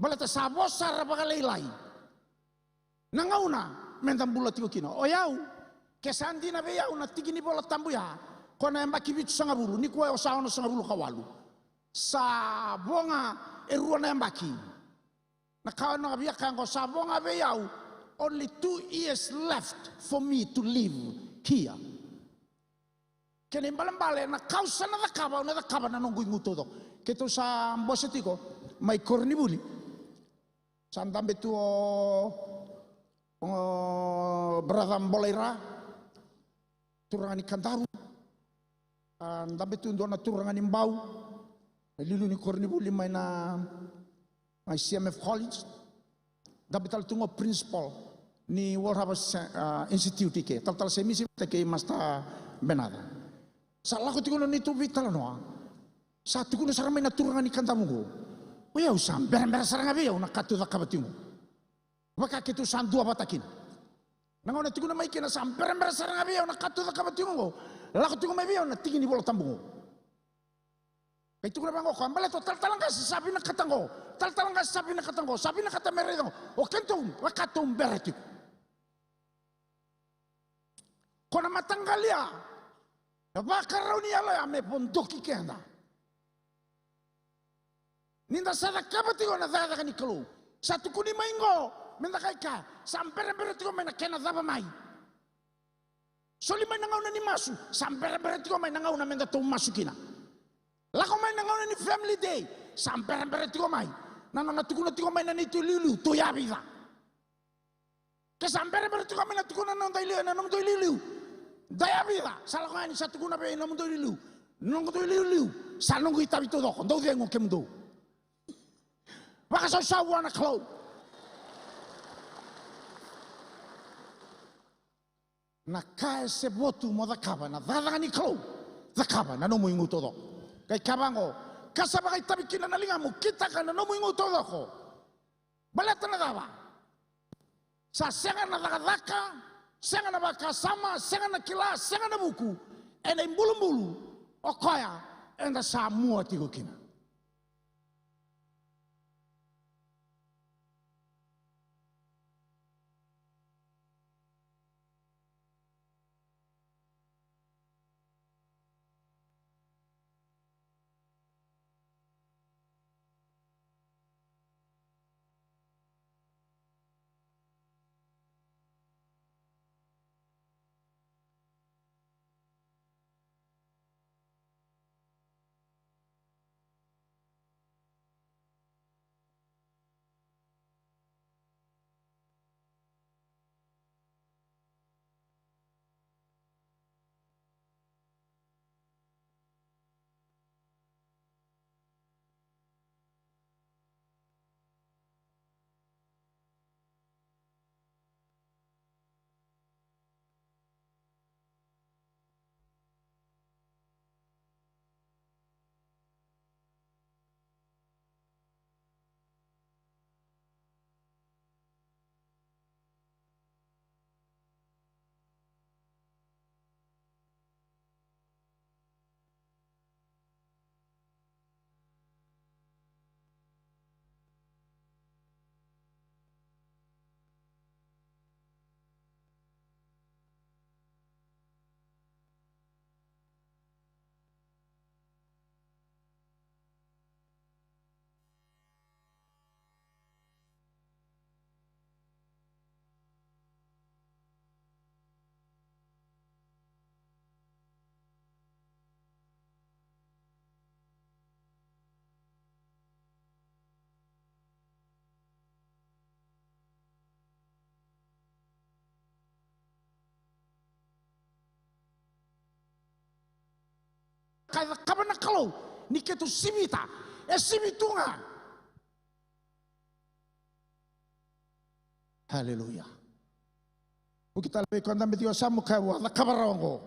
Baleta sa vo sara vakalailai na gauna me da bula tiko kina. O yau, ke sa dina vei au na tiki ni Vola Tabu ya, ko na yabaki vitusagavulu, nikua au sa onosagavulu ka walu. Sa vo ga e rua na yabaki. Na ka au na via kaya oqo, sa vo ga vei au, only two years left for me to live here. Kena ibalebale, na ka au sa na cakava, au na cakava na noqu igu taucoko. Keitou sa bose tiko mai koronivuli. Sa dabe tu o, o brother Bolaira, turaga ni Kadaru. A, dabe tu dua na turaga ni Bau, na liuliu ni koronivuli mai na mai C M F College. Dabe tale tu ga o principal ni World Harvest Ce-, ah, Institute i ke, Talatala Semisi vata kei Master Benata. Sa lako tiko na neitou veitalanoa. Sa tukuna sara mai na turaga ni Kadavu qo, o yau sa berabera sara ga vei au na ka tou cakava tiko qo. Vaka keitou sa duavata kina. Na gauna tukuna mai kina sa berabera sara ga vei au na ka tou cakava tiko qo. Lako tiko mai vei au na tiki ni Vola Tabu qo. Qai tukuna vaqo o koya, baleta o talatala qase sa vinakata qo, talatala qase sa vinakata qo, sa vinakata me raica qo. O keitou, vaka tou bera tiko. Ko na mataqali ya, na vakarau ni yalo ya me vodoki keda. Ni da sa cakava tiko na cakacaka ni Kalou. Sa tukuni mai qo, me da qai kaya, sa berabera tiko mai na kena cava mai. Soli mai na gauna ni masu, sa berabera tiko mai na gauna me da tou masu kina. Lako mai na gauna ni family day, sa berabera tiko mai na nona tukuna tiko mai na neitou iliuliu, tou yavica. Ke sa berabera tiko mai na tukuna na noda iliu, na nomudou iliuliu, da yavica, sa lako yani sa tukuna vei nomudou iliuliu, noqu tou iliuliu, sa noqu itavi taucoko, dou cegu kemudou. Vakasausau vua na Kalou. Na ka e se votu mo cakava na cakacaka ni Kalou, cakava na nomu igu taucoko. Qai kaya vaqo, ka sa vakaitavi kina na ligamu, kitaka na nomu igu taucoko. Baleta na cava? Sa sega na cakacaka, sega na vakasama, sega na kila, sega na vuku ena ibulubulu o koya eda sa mua tiko kina. Ni keitou sivita, e sivi tu ga. Haleluya. Vuki tale vei koya dabe tiko, sa muka vua, cakava rawa oqo.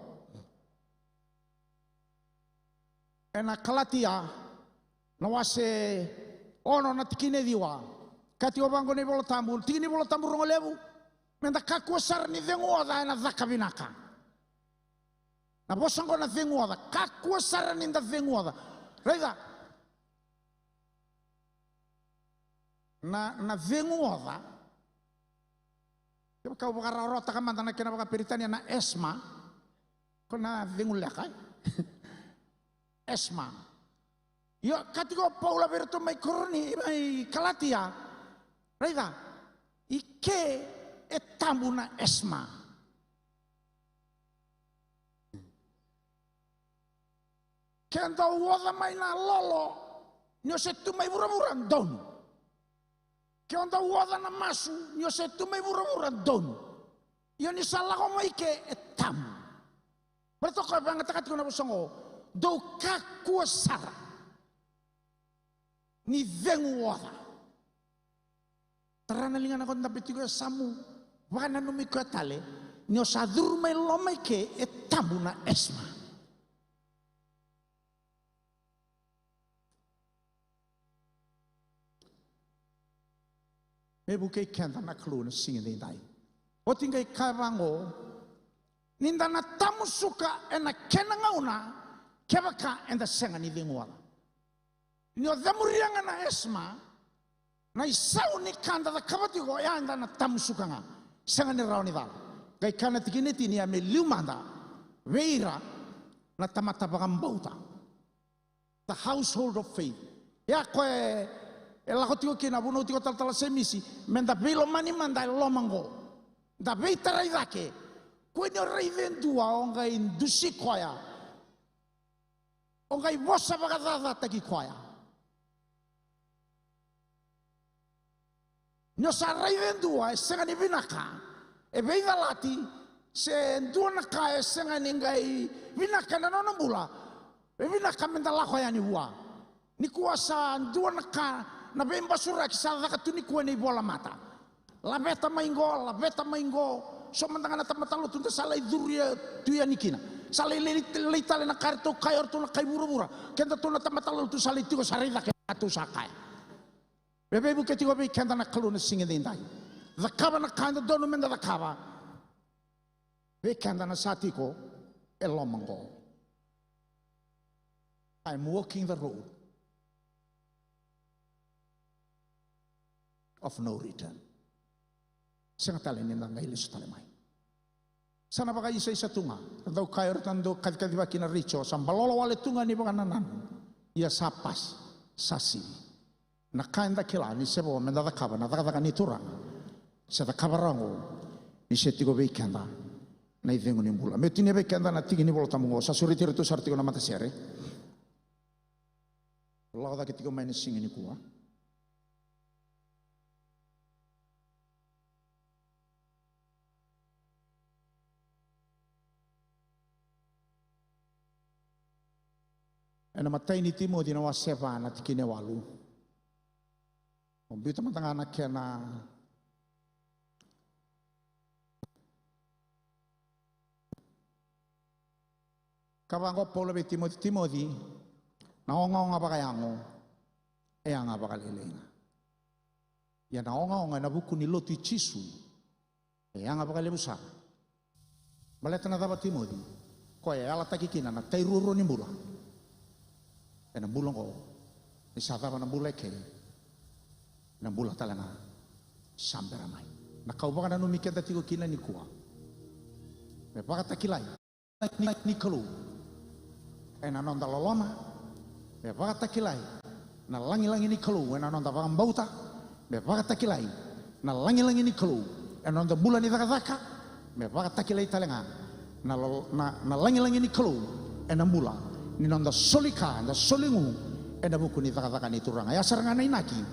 Ena Kalatia na wase ono na tikina e ciwa. Kaya tiko vaqo na iVola Tabu, tiki ni Vola Tabu rogo levu. Meda kakua sara ni cegu oca ena caka vinaka. Na vosa oqo na cegu oca, kakua sara ni da cegu oca. Raica. Na, na cegu oca. Kevaka au vakarawarawataka mada na kena vakaperitania na asthma. Ko na cegu leka, e? Asthma. Io, kaya tiko o Paula vei iratou mai Koroni, mai Kalatia. Raica, i ke e tabu na asthma. Ke dau oca mai na lolo, ni o se tu mai vuravura, donu. Ke o dau oca na masu, ni o se tu mai vuravura, donu. Io, ni sa lako mai ke, e tabu. Baleta o koya e vakayagataka tiko na vosa oqo, dou kakua sara ni cegu oca. Tara na ligana ko dabe tiko e yasamu, vakananumi koya tale, ni o sa curu mai loma i ke, e tabu na asthma. Me vukei keda na Kalou na siga edaidai. Oti qai kaya vaqo, ni da na tamusuka ena kena gauna, kevaka eda sega ni cegu oca. Ni o cemuria ga na asthma, na isau ni ka da cakava tiko, ya eda na tamusuka ga. Sega ni rawa ni cala. Qai kaya na tikina e tini, ya me liu mada vei ira na tamata vakabauta. The household of faith. Ya koya e, e lako tiko kina, vunau tiko talatala Semisi, meda veilomani mada e loma oqo. Da veitarai cake. Kua ni o raica e dua o qai dusi koya. O qai vosa vakacacataki koya. Ni o sa raica e dua e sega ni vinaka, e veicalati, se dua na ka e sega ni qai vinaka ena nona bula, e vinaka meda lako yani vua. Nikua sa dua na ka, na veibasuraki sa caka tu nikua ena ivolamata. Laveta mai qo, laveta mai qo. So mada ga na tamata lotu da sa lai curia tu yani kina. Sa lai, lai, lai tale na ka eratou kaya o ratou na kai vuravura. Kedatou na tamata lotu sa lai tiko, sa raica ke ratou sa kaya. Me veivuke tiko vei keda na Kalou na siga edaidai. Cakava na ka e dodonu meda cakava. Vei keda na sa tiko e loma oqo. I'm walking the road of no return. Sega tale ni da qai lesu tale mai. Sa na vakaisaisa tu ga. Dau kaya o ratou na dau kacikaciva kina Richo, sa balolo wale tu ga ni vakanananu. Ia sa pasi, sa sivi. Na ka eda kila ni se vo meda cakava na cakacaka ni Turaga, se cakava rawa oqo, ni se tiko vei keda na icegu ni bula. Meu tinia vei keda na tiki ni Vola Tabu oqo, sa sureti iratou sara tiko na matasere. Lako cake tiko mai na siga nikua. Ena imatai ni Timoci na wase va na tikina e walu. Mo biuta mada ga na kena Ka vaqo o Paula vei Timoci, Timoci, na ogaoga vakayago e yaga vakalailai ga. Ia na ogaoga ena vuku ni lotu i Jisu e yaga vakalevu sara. Baleta na cava Timoci? Koya e yalataki kina na tai ruarua ni bula. Ena bula oqo, ni sa cava na bula eke, na bula tale ga sa bera mai. Na ka au vakananumi keda tiko kina nikua, me vakatakilai ni, ni Kalou ena noda loloma, me vakatakilai na lagilagi ni Kalou ena noda vakabauta, me vakatakilai na lagilagi ni Kalou ena noda bula ni cakacaka, me vakatakilai tale ga na, na, na lagilagi ni Kalou ena bula ni noda soli ka, eda soli gu ena vuku ni cakacaka ni Turaga. Ya sara ga na inaki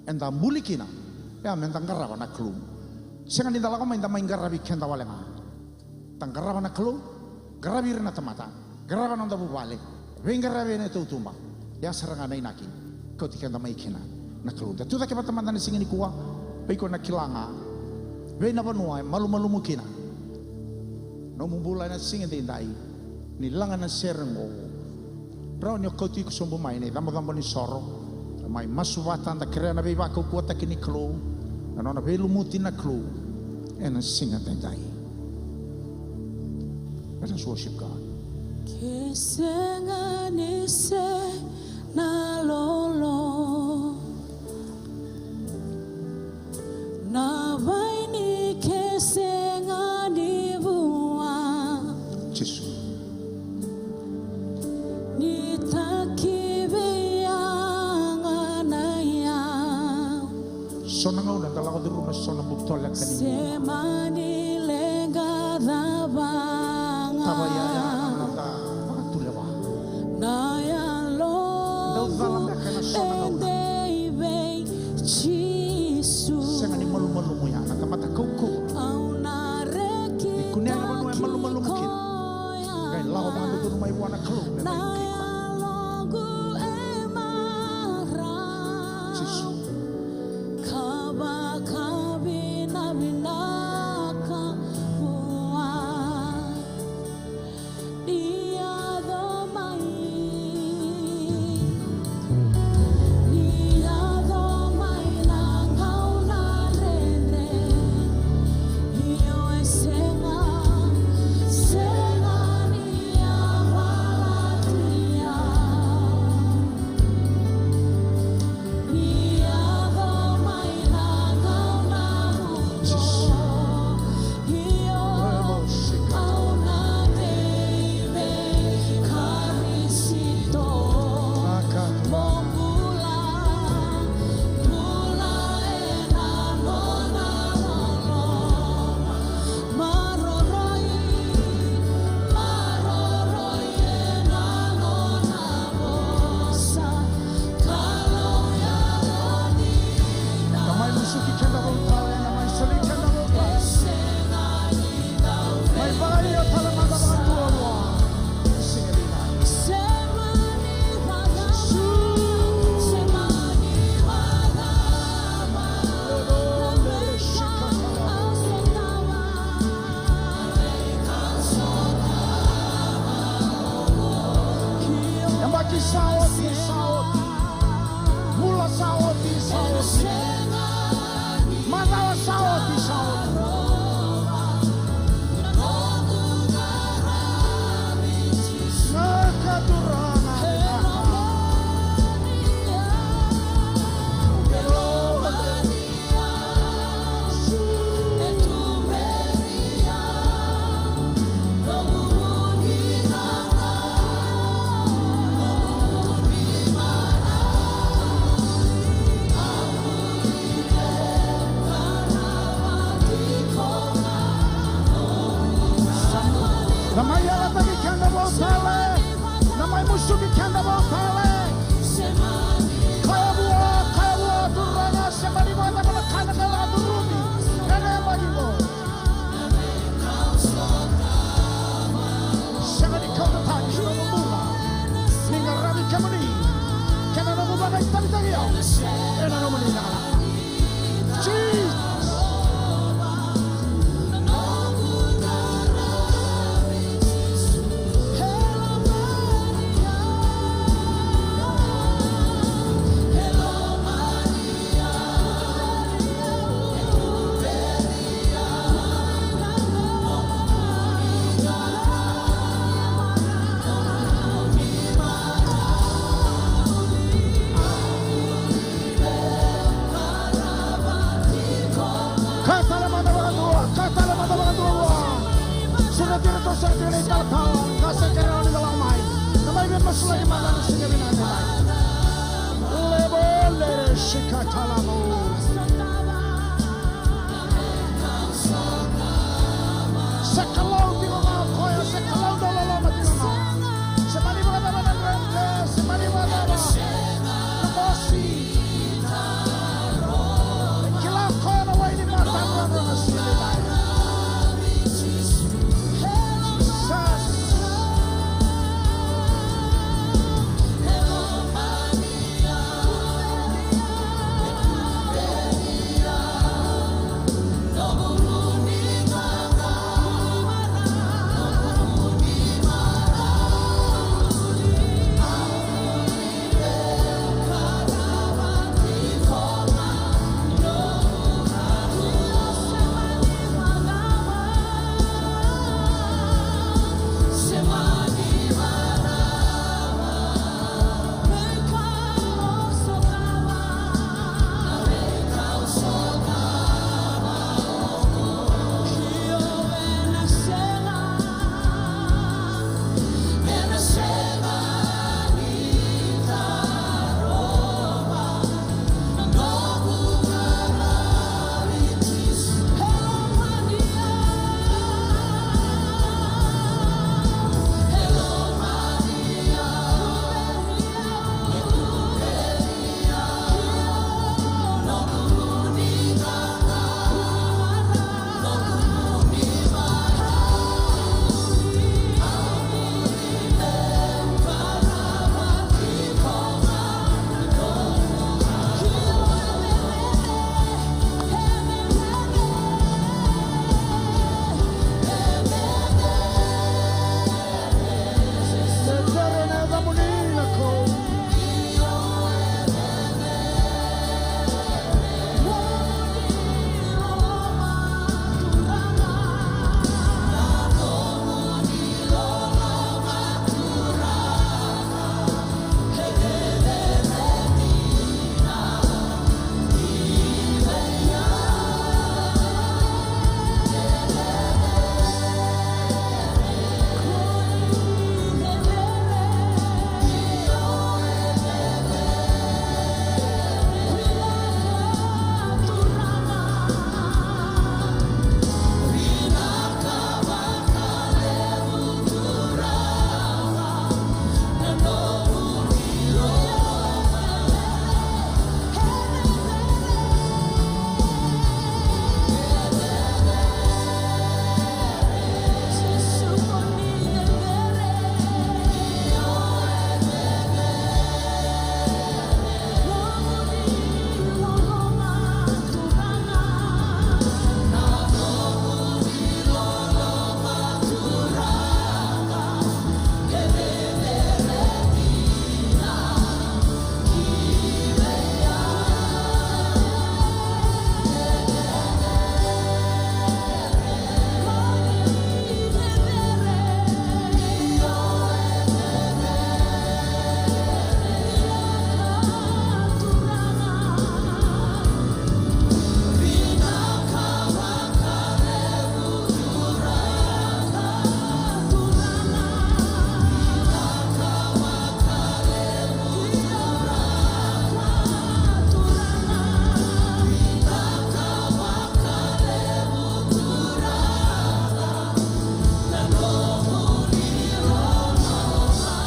eda buli kina, ya meda qarava na Kalou. Sega ni da lako mai da mai qaravi keda wale ga. Da qarava na Kalou, qaravi ira na tamata, qarava noda vuvale. Veiqaravi ena tautuba. Ia sara ga na inaki. Kauti keda mai kina na Kalou. Da tu cake vata mada na siga nikua. Vei iko na kila ga. Vei na vanua e malumalumu kina nomu bula ena siga edaidai. Ni laga na sere oqo. Rawa ni o kauti iko sobu mai na icabocabo ni soro. Mai masu vata, da kerea na veivakaukauwataki ni Kalou. Na nona veilumuti na Kalou. Ena siga edaidai. Let us worship God. Ke sega ni se na lolo, na vaini ke sega ni vua. Jisu. Ni taki vei yaga na yau. So na gauna da lako curuma so na butoleka ni bula. Se mani leqa cava ga. Tava yaya na noda vakatulewa. Na yalo. Dau cala beka ena so na gauna. E dei vei Jisu. Sega ni malumalumu ya na tamata kaukauwa. Au na reki. Ni kunea na vanua e malumalumu kina. Qai lako vakadodonu mai vua na Kalou me mai vukei koya. Na yaloqu e marau. Jisu. Ka vakavinavinaka vua. Ni yaco mai. Ni yaco mai na gauna dredre. Io e sega, sega ni yavalati au. Maroroi, maroroi ena nona vosa. Kalou yaloni. Na mai musuki keda vou tale, na mai soli keda vou tale. Mai vakaio tale mada vakadua vua. Sega ni dai. Sega ni dai. Jisu. Sega ni dai. Yabaki sa oti, sa oti. Vula sa oti, sa oti. Macawa sa oti, sa oti. Na mai yalataki keda vou tale. Na mai musuki keda vou tale. Kaya vua, kaya vua, Turaga, sega ni vata na ka na ka lako curumi ena yabaki qo. Sega ni kauta tani na nomu bula. Ni qaravi kemuni. Kei na nomu vakaitavitavi au ena nomuni yaca. Jesus.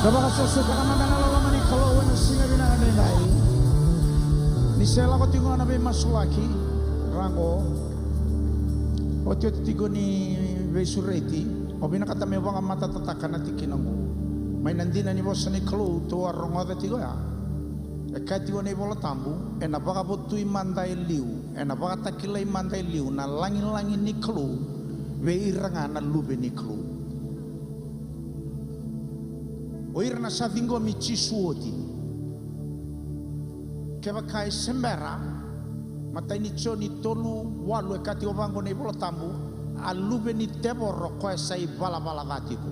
Ka vakasosoka mada na loloma ni Kalou ena siga vinaka edaidai. Ni se lako tiko na veimasulaki, ra qo. Otioti tiko ni veisureti, au vinakata meu vakamatatataka na tikina qo. Mai na dina ni vosa ni Kalou tou a rogoca tiko ya. E kaya tiko na iVola Tabu, ena vakavotui mada e liu, ena vakatakilai mada e liu na lagilagi ni Kalou vei ira ga na luve ni Kalou. O ira na sa ciqomi Jisu oti. Kevaka e se bera, matai ni Joni tolu walu e kaya tiko vaqo na iVola Tabu, a luve ni tevoro koya sa ivalavala ca tiko.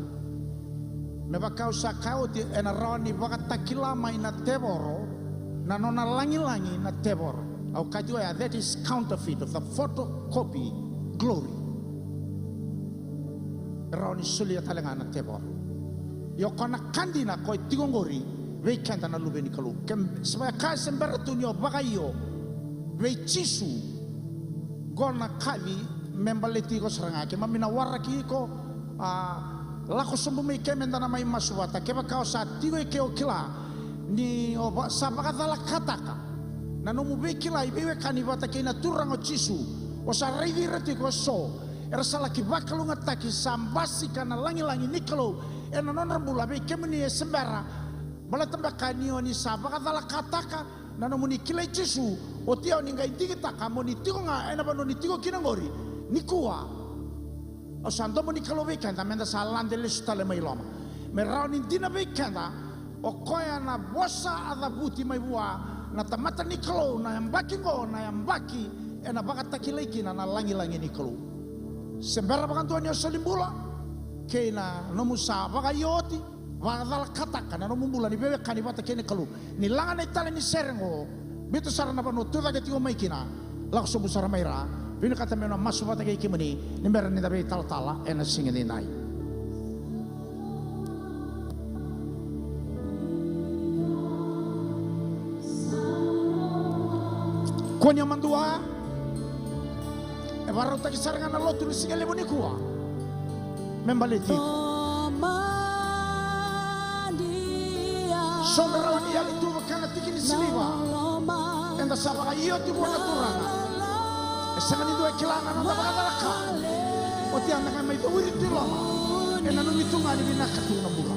Me vaka au sa kaya oti, ena rawa ni vakatakila mai na tevoro na nona lagilagi na tevoro. Au kaya tiko ya, that is counterfeit of the photocopy glory. E rawa ni solia tale ga na tevoro. Ia o koya na ka dina ko e tiko qori vei keda na luve ni Kalou. Ke se vaka e se bera tu ni o vakaio vei Jisu, qo na kaci me baleti iko sara ga. Keimami na waraki iko, a, lako sobu mai ke meda na mai masu vata. Kevaka o sa tiko i ke o kila ni o va, sa vakacalakataka na nomu veikilai veiwekani vata kei na Turaga o Jisu, o sa raici ira tiko eso era sa laki vakalougatataki, sa basika na lagilagi ni Kalou ena nodra bula. Vei kemuni e se bera, baleta beka ni o ni sa vakacalakataka na nomuni kilai Jisu, oti o ni qai digitaka mo ni tiko ga ena vanua ni tiko kina qori nikua. Au sa domo ni Kalou vei keda meda sa lade lesu tale mai loma. Me rawa ni dina vei keda o koya na vosa a cavuti mai vua na tamata ni Kalou, na yabaki qo na yabaki ena vakatakilai kina na lagilagi ni Kalou. Se bera vakadua ni o soli bula kei na nomu sa vakaio oti, vakacalakataka na nomu bula ni veiwekani vata kei na Kalou. Ni laga na itale ni sere qo, biuta sara na vanua tu cake tiko mai kina, lako sobu sara mai ra. Vinakata meu na masu vata kei kemuni ni bera ni da veitalatala ena siga edaidai. Kua ni madua. E vakarautaki sara ga na lotu ni siga levu nikua me baleti iko. So na rawa ni yali tu vaka na tiki ni siliva. Eda sa vakaio tiko vua na Turaga. E sega ni dua e kila na noda vakacalaka. Oti eda qai mai cowiri tu i loma. E nanumi tu ga ni vinaka tu na bula.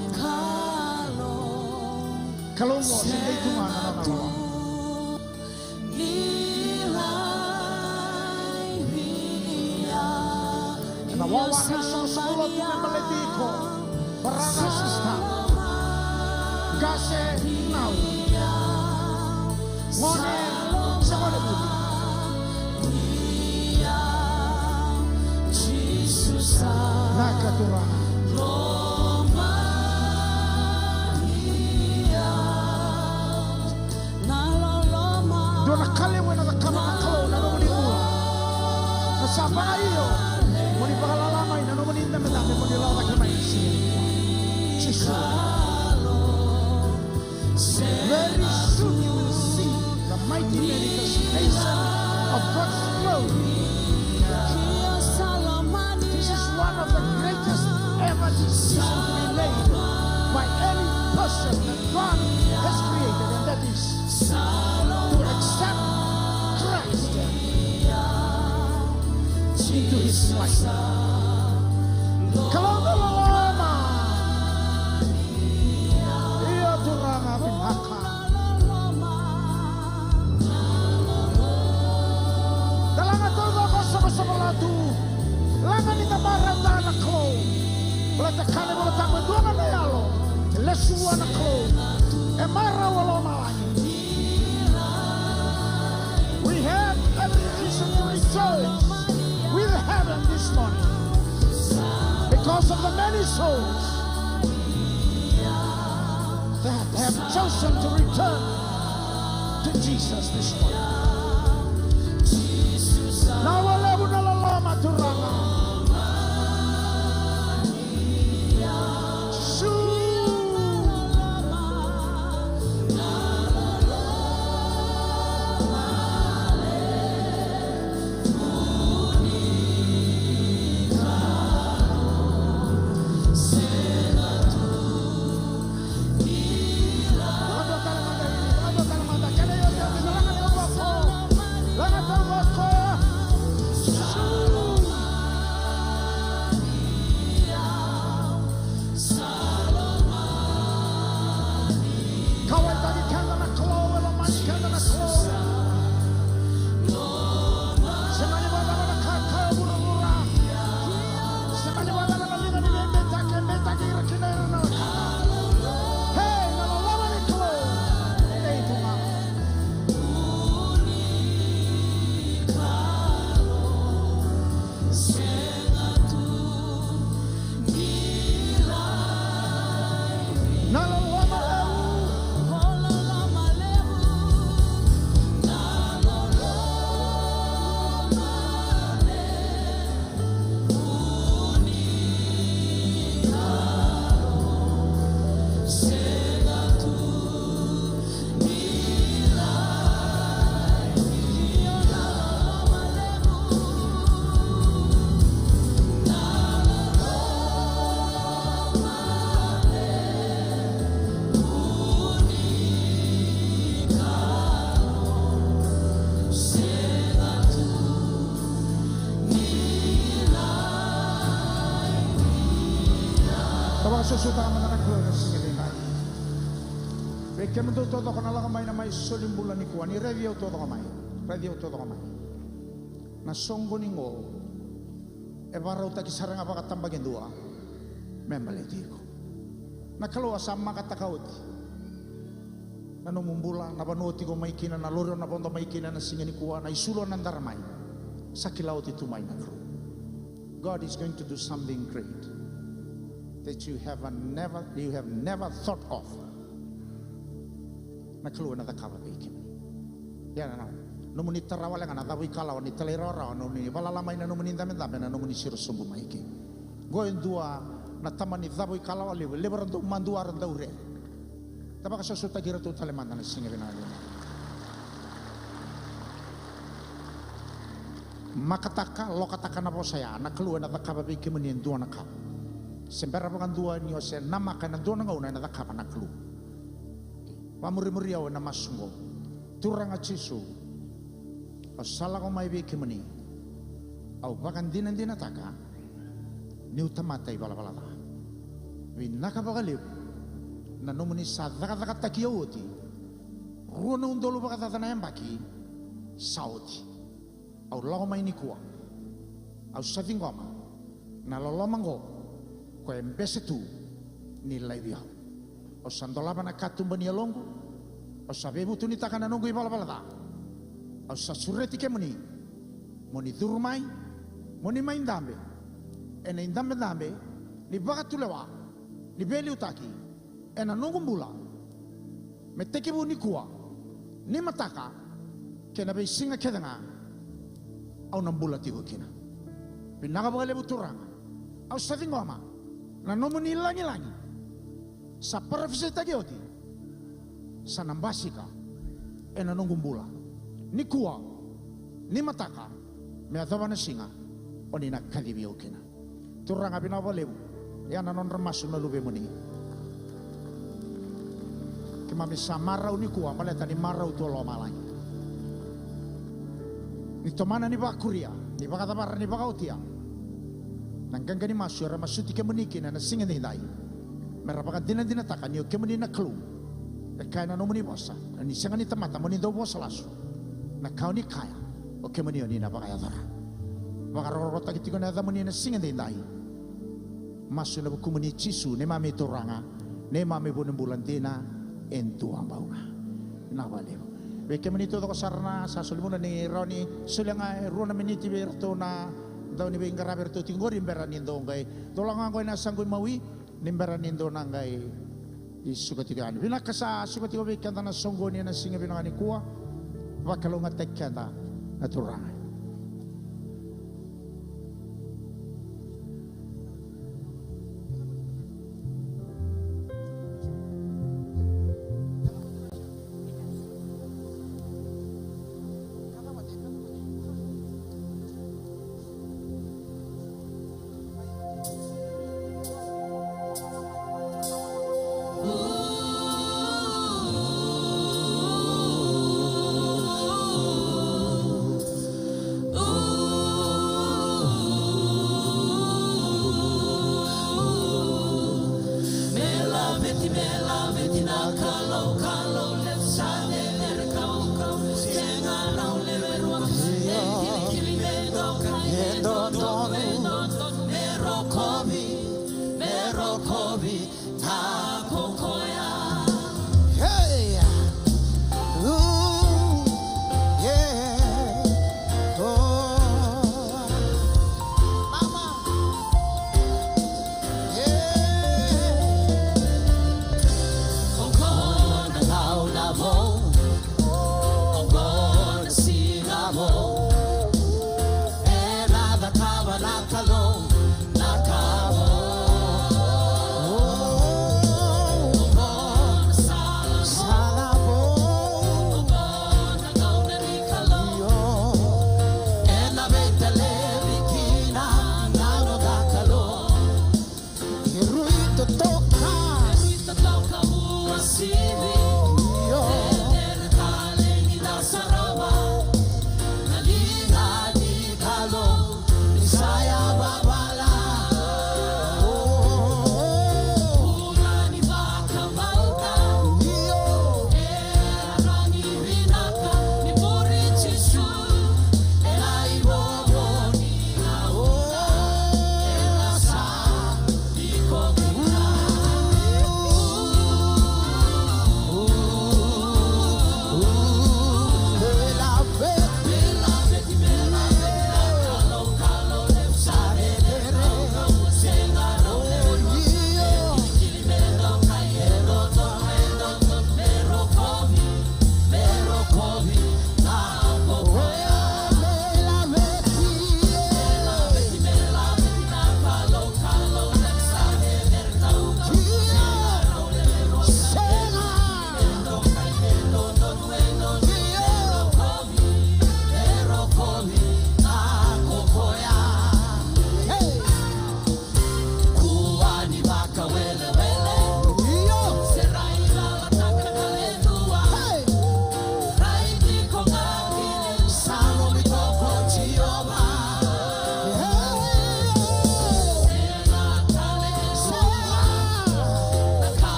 Kalou qo se dei tu ga na nona loloma. Ena wawa na isoqosoqo lotu me baleti iko, brother, sister, qase, nau, gone se gone vuli. Naka Turaga. Dua na ka levu ena cakava na Kalou na nomuni bula. Na sa vakaio mo ni vakalala mai na nomuni idabedabe mo ni lako cake mai na siga nikua. Jisu. Very soon you will see the mighty manifestation of God's glory. This is one of the greatest ever decisions to be made by any person that God has created, and that is to accept Christ into his life. Kalou na loloma. Io Turaga vinaka. Da laga taucoko soqosoqo lotu. Laga ni da marautaka na Kalou. Baleta kaya na iVolatabu e dua ga na yalo e lesu vua na Kalou. E marau o lomalagi. We have every reason to rejoice with heaven this morning because of the many souls that have chosen to return to Jesus this morning. Na walevu na loloma Turaga. Tutaka mada na Kalou ena siga nikua. Vei kemudou taucoko na lako mai na mai soli bula nikua, ni raici au taucoko mai. Raici au taucoko mai. Na soqoni qo e vakarautaki sara ga vakatabakidua me baleti iko. Na Kalou a sa makataka oti na nomu bula, na vanua o tiko mai kina, na lori o na vodo mai kina ena siga nikua, na isulu o na dara mai. Sa kila oti tu mai na Kalou. God is going to do something great that you have never, you have never thought of. Na Kalou ena cakava vei kemuni. Ia na, na nomuni tara wale ga na cavu ikalawa ni talairawarawa, nomuni vakalala mai na nomuni dabedabe, na nomuni siro sobu mai ke. Qo e dua na tama ni cavu ikalawa levu, levu era dau madua, era dau rere. Da vakasosomitaki iratou tale mada na siga vinaka nikua. Makataka, lokataka na vosa ya, na Kalou ena cakava vei kemuni e dua na ka. Se bera vakadua ni o se namaka, ena dua na gauna ena cakava na Kalou. Vamurimuri au ena masu qo. Turaga Jisu, au sa lako mai vei kemuni. Au vakadinadinataka niu tamata ivalavala ca. Vinaka vakalevu na nomuni sa cakacakataki au oti. Rua na udolu vakacaca na yabaki sa oti. Au lako mai nikua. Au sa ciqoma na loloma qo, ko e bese tu ni laivi au. Au sa dolava na katuba ni yaloqu. Au sa veivutunitaka na noqu ivalavala ca. Au sa sureti kemuni mo ni curu mai, mo ni mai dabe ena idabedabe ni vakatulewa, ni veiliutaki ena noqu bula, me tekivu nikua, nimataka, kei na veisiga kece ga au na bula tiko kina. Vinaka vakalevu Turaga. Au sa ciqoma na nomuni lagilagi sa parofisaitaki oti, sa na basika ena noqu bula nikua, nimataka, me yacova na siga o ni na kacivi au kina. Turaga, vinaka vakalevu. Ia na nodra masu na luvemuni. Keimami sa marau nikua baleta ni marau tu o lomalagi. Ni tomana, ni vakuria, ni vakacavara, ni vakaotia na qaqa ni masu era masuti kemuni kina ena siga edaidai. Me ra vakadinadinataka ni o kemuni na Kalou. E kaya na nomuni vosa, ni sega ni tamata mo ni dau vosa lasu. Na ka o ni kaya, o kemuni o ni na vakayacora. Vakarokorokotaki tiko na yacamuni ena siga edaidai. Masu ena vukumuni Jisu, neimami Turaga, neimami vunibula dina e dua bau ga. Vinaka vakalevu. Vei kemuni taucoko sara na sa soli vuna ni rawa ni solia ga e rua na miniti vei iratou na dau ni veiqaravi eratou tiko qori bera ni dou qai dou lako ga qo ena yasaqu imawi. Ni bera ni dou na qai suka tiko yani. Vinaka sa suka tiko vei keda na soqoni ena siga vinaka nikua. Vakalougatataki keda na Turaga. Hey! Ooh, yeah. Oh. Mama. Yeah.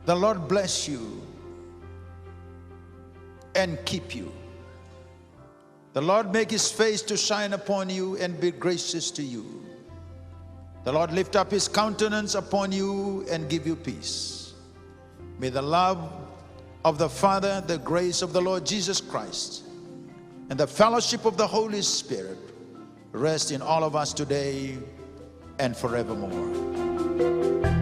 The Lord bless you and keep you. The Lord make his face to shine upon you and be gracious to you. The Lord lift up his countenance upon you and give you peace. May the love of the Father, the grace of the Lord Jesus Christ, and the fellowship of the Holy Spirit rest in all of us today and forevermore.